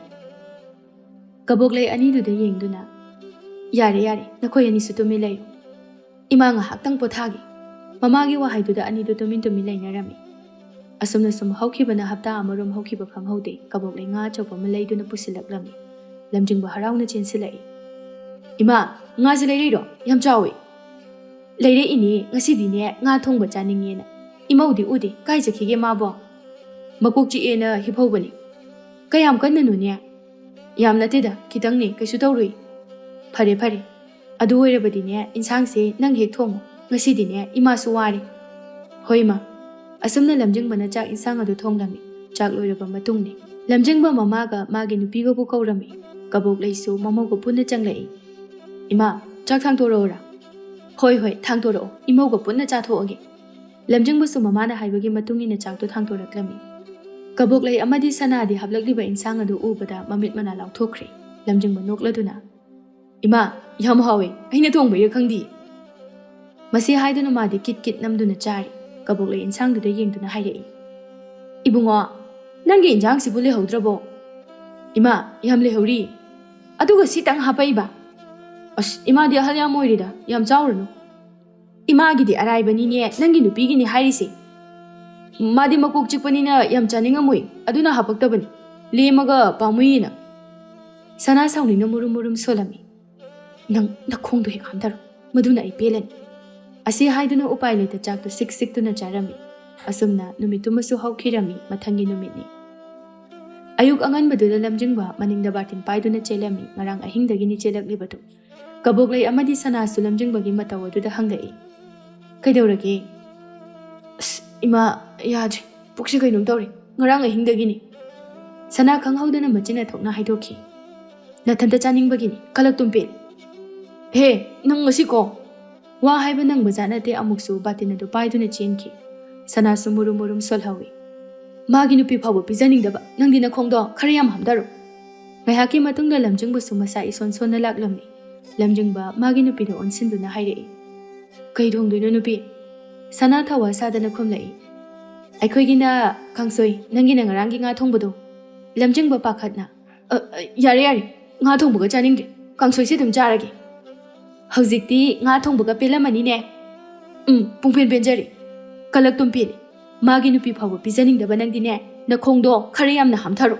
ꯀꯕꯣꯛꯂꯩ ꯑꯅꯤꯗꯨꯗ ꯌꯦꯡꯗꯨꯅ, "ꯌꯥꯔꯦ, ꯌꯥꯔꯦ, ꯅꯈꯣꯏ ꯑꯅꯤꯁꯨ ꯇꯨꯃꯤꯟ ꯂꯩꯌꯨ꯫ ꯏꯃꯥ ꯉꯥꯏꯍꯥꯛꯇꯪ ꯄꯣꯊꯥꯒꯦ"꯫ ꯃꯃꯥꯒꯤ ꯋꯥꯍꯩꯗꯨꯗ ꯑꯅꯤꯗꯨ ꯇꯨꯃꯤꯟ ꯇꯨꯃꯤꯟ ꯂꯩꯅꯔꯝꯃꯤ꯫ ꯑꯁꯨꯝꯅ ꯁꯨꯝ ꯍꯧꯈꯤꯕꯅ ꯍꯞꯇꯥ ꯑꯃꯔꯣꯝ ꯍꯧꯈꯤꯕ ꯈꯪꯍꯧꯗꯦ꯫ ꯀꯕꯣꯛꯂꯩ ꯉꯥ ꯑꯆꯧꯕ ꯑꯃ ꯂꯩꯗꯨꯅ ꯄꯨꯁꯤꯜꯂꯛꯂꯝꯃꯤ꯫ ꯂꯝꯖꯤꯡꯕ ꯍꯔꯥꯎꯅ ꯆꯦꯟꯁꯤꯜꯂꯛꯏ꯫ "ꯏꯃꯥ, ꯉꯥꯁꯦ ꯂꯩꯔꯛꯏꯔꯣ? ꯌꯥꯝ ꯆꯥꯎꯋꯤ!" "ꯂꯩꯔꯛꯏꯅꯦ, ꯉꯁꯤꯗꯤꯅꯦ ꯉꯥ ꯊꯣꯡꯕ ꯆꯥꯅꯤꯡꯉꯦꯅ꯫ ꯏꯃꯧꯗꯤ ꯎꯗꯦ, ꯀꯥꯏ ꯆꯠꯈꯤꯒꯦ ꯃꯥꯕꯣ?" "ꯃꯀꯣꯛ ꯆꯤꯛꯑꯦꯅ ꯍꯤꯞꯍꯧꯕꯅꯤ"꯫ "ꯀꯌꯥꯝ ꯀꯟꯅꯅꯣꯅꯦ?" "ꯌꯥꯝ ꯅꯠꯇꯦꯗ, ꯈꯤꯇꯪꯅꯤ, ꯀꯩꯁꯨ ꯇꯧꯔꯣꯏ"꯫ "ꯐꯔꯦ ꯐꯔꯦ, ꯑꯗꯨ ꯑꯣꯏꯔꯕꯗꯤꯅꯦ ꯏꯟꯁꯥꯡꯁꯦ ꯅꯪ ꯍꯦꯛ ꯊꯣꯡꯉꯨ, ꯉꯁꯤꯗꯤꯅꯦ ꯏꯃꯥꯁꯨ ꯋꯥꯔꯦ"꯫ "ꯍꯣꯏ ꯏꯃꯥ"꯫ ꯑꯁꯨꯝꯅ ꯂꯝꯖꯤꯡꯕꯅ ꯆꯥꯛ ꯏꯟꯁꯥꯡ ꯑꯗꯨ ꯊꯣꯡꯂꯝꯃꯤ꯫ ꯆꯥꯛ ꯂꯣꯏꯔꯕ ꯃꯇꯨꯡꯅꯤ꯫ ꯂꯝꯖꯤꯡꯕ ꯃꯃꯥꯒ ꯃꯥꯒꯤ ꯅꯨꯄꯤꯒꯕꯨ ꯀꯧꯔꯝꯃꯤ꯫ ꯀꯕꯣꯛꯂꯩꯁꯨ ꯃꯃꯧꯒ ꯄꯨꯟꯅ ꯆꯪꯂꯛꯏ꯫ "ꯏꯃꯥ, ꯆꯥꯛ ꯊꯥꯡꯇꯣꯔꯛꯎꯔꯥ?" "ꯍꯣꯏ ꯍꯣꯏ, ꯊꯥꯡꯇꯣꯔꯛꯑꯣ, ꯏꯃꯧꯒ ꯄꯨꯟꯅ ꯆꯥꯊꯣꯛꯑꯒꯦ"꯫ ꯂꯝꯖꯤꯡꯕꯁꯨ ꯃꯃꯥꯅ ꯍꯥꯏꯕꯒꯤ ꯃꯇꯨꯡ ꯏꯟꯅ ꯆꯥꯛꯇꯨ ꯊꯥꯡꯇꯣꯔꯛꯂꯝꯃꯤ꯫ ꯀꯕꯣꯛꯂꯩ ꯑꯃꯗꯤ ꯁꯅꯥꯗꯤ ꯍꯥꯞꯂꯛꯂꯤꯕ ꯏꯟꯁꯥꯡ ꯑꯗꯨ ꯎꯕꯗ ꯃꯃꯤꯠ ꯃꯅꯥ ꯂꯥꯎꯊꯣꯛꯈ꯭ꯔꯦ꯫ ꯂꯝꯖꯤꯡꯕ ꯅꯣꯛꯂꯗꯨꯅ, "ꯏꯃꯥ, ꯌꯥꯝ ꯍꯥꯎꯋꯦ, ꯑꯩꯅ ꯊꯣꯡꯕꯩꯔ ꯈꯪꯗꯦ꯫" ꯃꯁꯤ ꯍꯥꯏꯗꯨꯅ ꯃꯥꯗꯤ ꯀꯤꯠ ꯀꯤꯠ ꯅꯝꯗꯨꯅ ꯆꯥꯔꯤ꯫ ꯀꯕꯣꯛꯂꯩ ꯏꯟꯁꯥꯡꯗꯨꯗ ꯌꯦꯡꯗꯨꯅ ꯍꯥꯏꯔꯛꯏ, "ꯏꯕꯨꯡꯉꯣ, ꯅꯪꯒꯤ ꯏꯟꯁꯥꯡꯁꯤꯕꯨ ꯂꯩꯍꯧꯗ꯭ꯔꯕꯣ?" "ꯏꯃꯥ, ꯌꯥꯝ ꯂꯩꯍꯧꯔꯤ꯫ ꯑꯗꯨꯒ ꯁꯤꯇꯪ ꯍꯥꯄꯛꯏꯕ?" "ꯑꯁ, ꯏꯃꯥꯗꯤ ꯑꯍꯜ ꯌꯥꯝ ꯑꯣꯏꯔꯤꯗ, ꯌꯥꯝ ꯆꯥꯎꯔꯨꯅꯨ꯫" "ꯏꯃꯥꯒꯤꯗꯤ ꯑꯔꯥꯏꯕꯅꯤꯅꯦ, ꯅꯪꯒꯤ ꯅꯨꯄꯤꯒꯤꯅꯤ ꯍꯥꯏꯔꯤꯁꯦ꯫ ꯃꯥꯗꯤ ꯃꯀꯣꯛ ꯆꯤꯛꯄꯅꯤꯅ ꯌꯥꯝ ꯆꯥꯅꯤꯡꯉꯝꯃꯣꯏ, ꯑꯗꯨꯅ ꯍꯥꯄꯛꯇꯕꯅꯤ꯫ ꯂꯦꯝꯃꯒ ꯄꯥꯝꯃꯨꯏꯅ꯫" ꯁꯅꯥ ꯁꯥꯎꯅꯤꯡꯅ ꯃꯨꯔꯨꯝ ꯃꯨꯔꯨꯝ ꯁꯣꯜꯂꯝꯃꯤ꯫ "ꯅꯪ ꯅꯈꯣꯡꯗꯣ ꯍꯦꯛ ꯍꯥꯝꯊꯔꯣ, ꯃꯗꯨꯅ ꯑꯩ ꯄꯦꯜꯂꯅꯤ꯫" ꯑꯁꯤ ꯍꯥꯏꯗꯨꯅ ꯎꯄꯥꯏ ꯂꯩꯇ ꯆꯥꯛꯇꯨ ꯁꯤꯛ ꯁꯤꯛꯇꯨꯅ ꯆꯥꯔꯝꯃꯤ꯫ ꯑꯁꯨꯝꯅ ꯅꯨꯃꯤꯠꯇꯨꯃꯁꯨ ꯍꯧꯈꯤꯔꯝꯃꯤ꯫ ꯃꯊꯪꯒꯤ ꯅꯨꯃꯤꯠꯅꯤ꯫ ꯑꯌꯨꯛ ꯑꯉꯟꯕꯗꯨꯗ ꯂꯝꯖꯤꯡꯕ ꯃꯅꯤꯡꯗ ꯕꯥꯔꯇꯤꯟ ꯄꯥꯏꯗꯨꯅ ꯆꯦꯜꯂꯝꯃꯤ꯫ ꯉꯔꯥꯡ ꯑꯍꯤꯡꯗꯒꯤꯅꯤ ꯆꯦꯜꯂꯛꯂꯤꯕꯗꯨ꯫ ꯀꯕꯣꯛꯂꯩ ꯑꯃꯗꯤ ꯁꯅꯥꯁꯨ ꯂꯝꯖꯤꯡꯕꯒꯤ ꯃꯇꯧ ꯑꯗꯨꯗ ꯍꯪꯂꯛꯏ, "ꯀꯩꯗꯧꯔꯒꯦ?" "ꯑꯁ, ꯏꯃꯥ, ꯌꯥꯗ꯭ꯔꯦ꯫ ꯄꯨꯛꯁꯤ ꯀꯩꯅꯣꯝ ꯇꯧꯔꯦ꯫ ꯉꯔꯥꯡ ꯑꯍꯤꯡꯗꯒꯤꯅꯤ꯫" ꯁꯅꯥ ꯈꯪꯍꯧꯗꯅ ꯃꯆꯤꯟ ꯊꯣꯛꯅ ꯍꯥꯏꯗꯣꯛꯈꯤ, "ꯅꯊꯟꯇ ꯆꯥꯅꯤꯡꯕꯒꯤꯅꯤ, ꯀꯂꯛ ꯇꯨꯝꯄꯦ꯫" "ꯍꯦ, ꯅꯪ ꯉꯁꯤꯀꯣ!" ꯋꯥ ꯍꯥꯏꯕ ꯅꯪꯕꯖꯥꯠ ꯅꯠꯇꯦ, ꯑꯃꯨꯛꯁꯨ ꯕꯥꯇꯤꯟ ꯑꯗꯨ ꯄꯥꯏꯗꯨꯅ ꯆꯦꯟꯈꯤ꯫ ꯁꯅꯥꯁꯨ ꯃꯨꯔꯨꯝ ꯃꯨꯔꯨꯝ ꯁꯣꯜꯍꯧꯏ꯫ "ꯃꯥꯒꯤ ꯅꯨꯄꯤ ꯐꯥꯎꯕ ꯄꯤꯖꯅꯤꯡꯗꯕ, ꯅꯪꯗꯤ ꯅꯈꯣꯡꯗꯣ ꯈꯔ ꯌꯥꯝ ꯍꯥꯝꯊꯔꯣ꯫" ꯉꯥꯏꯍꯥꯛꯀꯤ ꯃꯇꯨꯡꯗ ꯂꯝꯖꯤꯡꯕꯁꯨ ꯃꯁꯥ ꯏꯁꯣꯟ ꯁꯣꯟꯅ ꯂꯥꯛꯂꯝꯃꯤ꯫ ꯂꯝꯖꯤꯡꯕ ꯃꯥꯒꯤ ꯅꯨꯄꯤꯗ ꯑꯣꯟꯁꯤꯟꯗꯨꯅ ꯍꯥꯏꯔꯛꯏ, "ꯀꯩ ꯊꯣꯡꯗꯣꯏꯅꯣ ꯅꯨꯄꯤ?" ꯁꯅꯥ ꯊꯋꯥ ꯁꯥꯗꯅ ꯈꯨꯝꯂꯛꯏ, "ꯑꯩꯈꯣꯏꯒꯤꯅ ꯀꯥꯡꯁꯣꯏ, ꯅꯪꯒꯤꯅ ꯉꯔꯥꯡꯒꯤ ꯉꯥ ꯊꯣꯡꯕꯗꯣ꯫" ꯂꯝꯖꯤꯡꯕ ꯄꯥꯈꯠꯅ, "ꯑ, ꯑ, ꯌꯥꯔꯦ, ꯌꯥꯔꯦ, ꯉꯥ ꯊꯣꯡꯕꯒ ꯆꯥꯅꯤꯡꯗ꯭ꯔꯦ, ꯀꯥꯡꯁꯣꯏꯁꯦ ꯑꯗꯨꯝ ꯆꯥꯔꯒꯦ꯫" "ꯍꯧꯖꯤꯛꯇꯤ ꯉꯥ ꯊꯣꯡꯕꯒ ꯄꯦꯜꯂꯝꯃꯅꯤꯅꯦ?" "ꯎꯝ, ꯄꯨꯡꯄꯦꯟ ꯄꯦꯟꯖꯔꯦ꯫ ꯀꯂꯛ ꯇꯨꯝꯄꯦꯅꯤ꯫ ꯃꯥꯒꯤ ꯅꯨꯄꯤ ꯐꯥꯎꯕ ꯄꯤꯖꯅꯤꯡꯗꯕ ꯅꯪꯗꯤꯅꯦ, ꯅꯈꯣꯡꯗꯣ ꯈꯔ ꯌꯥꯝꯅ ꯍꯥꯝꯊꯔꯣ꯫"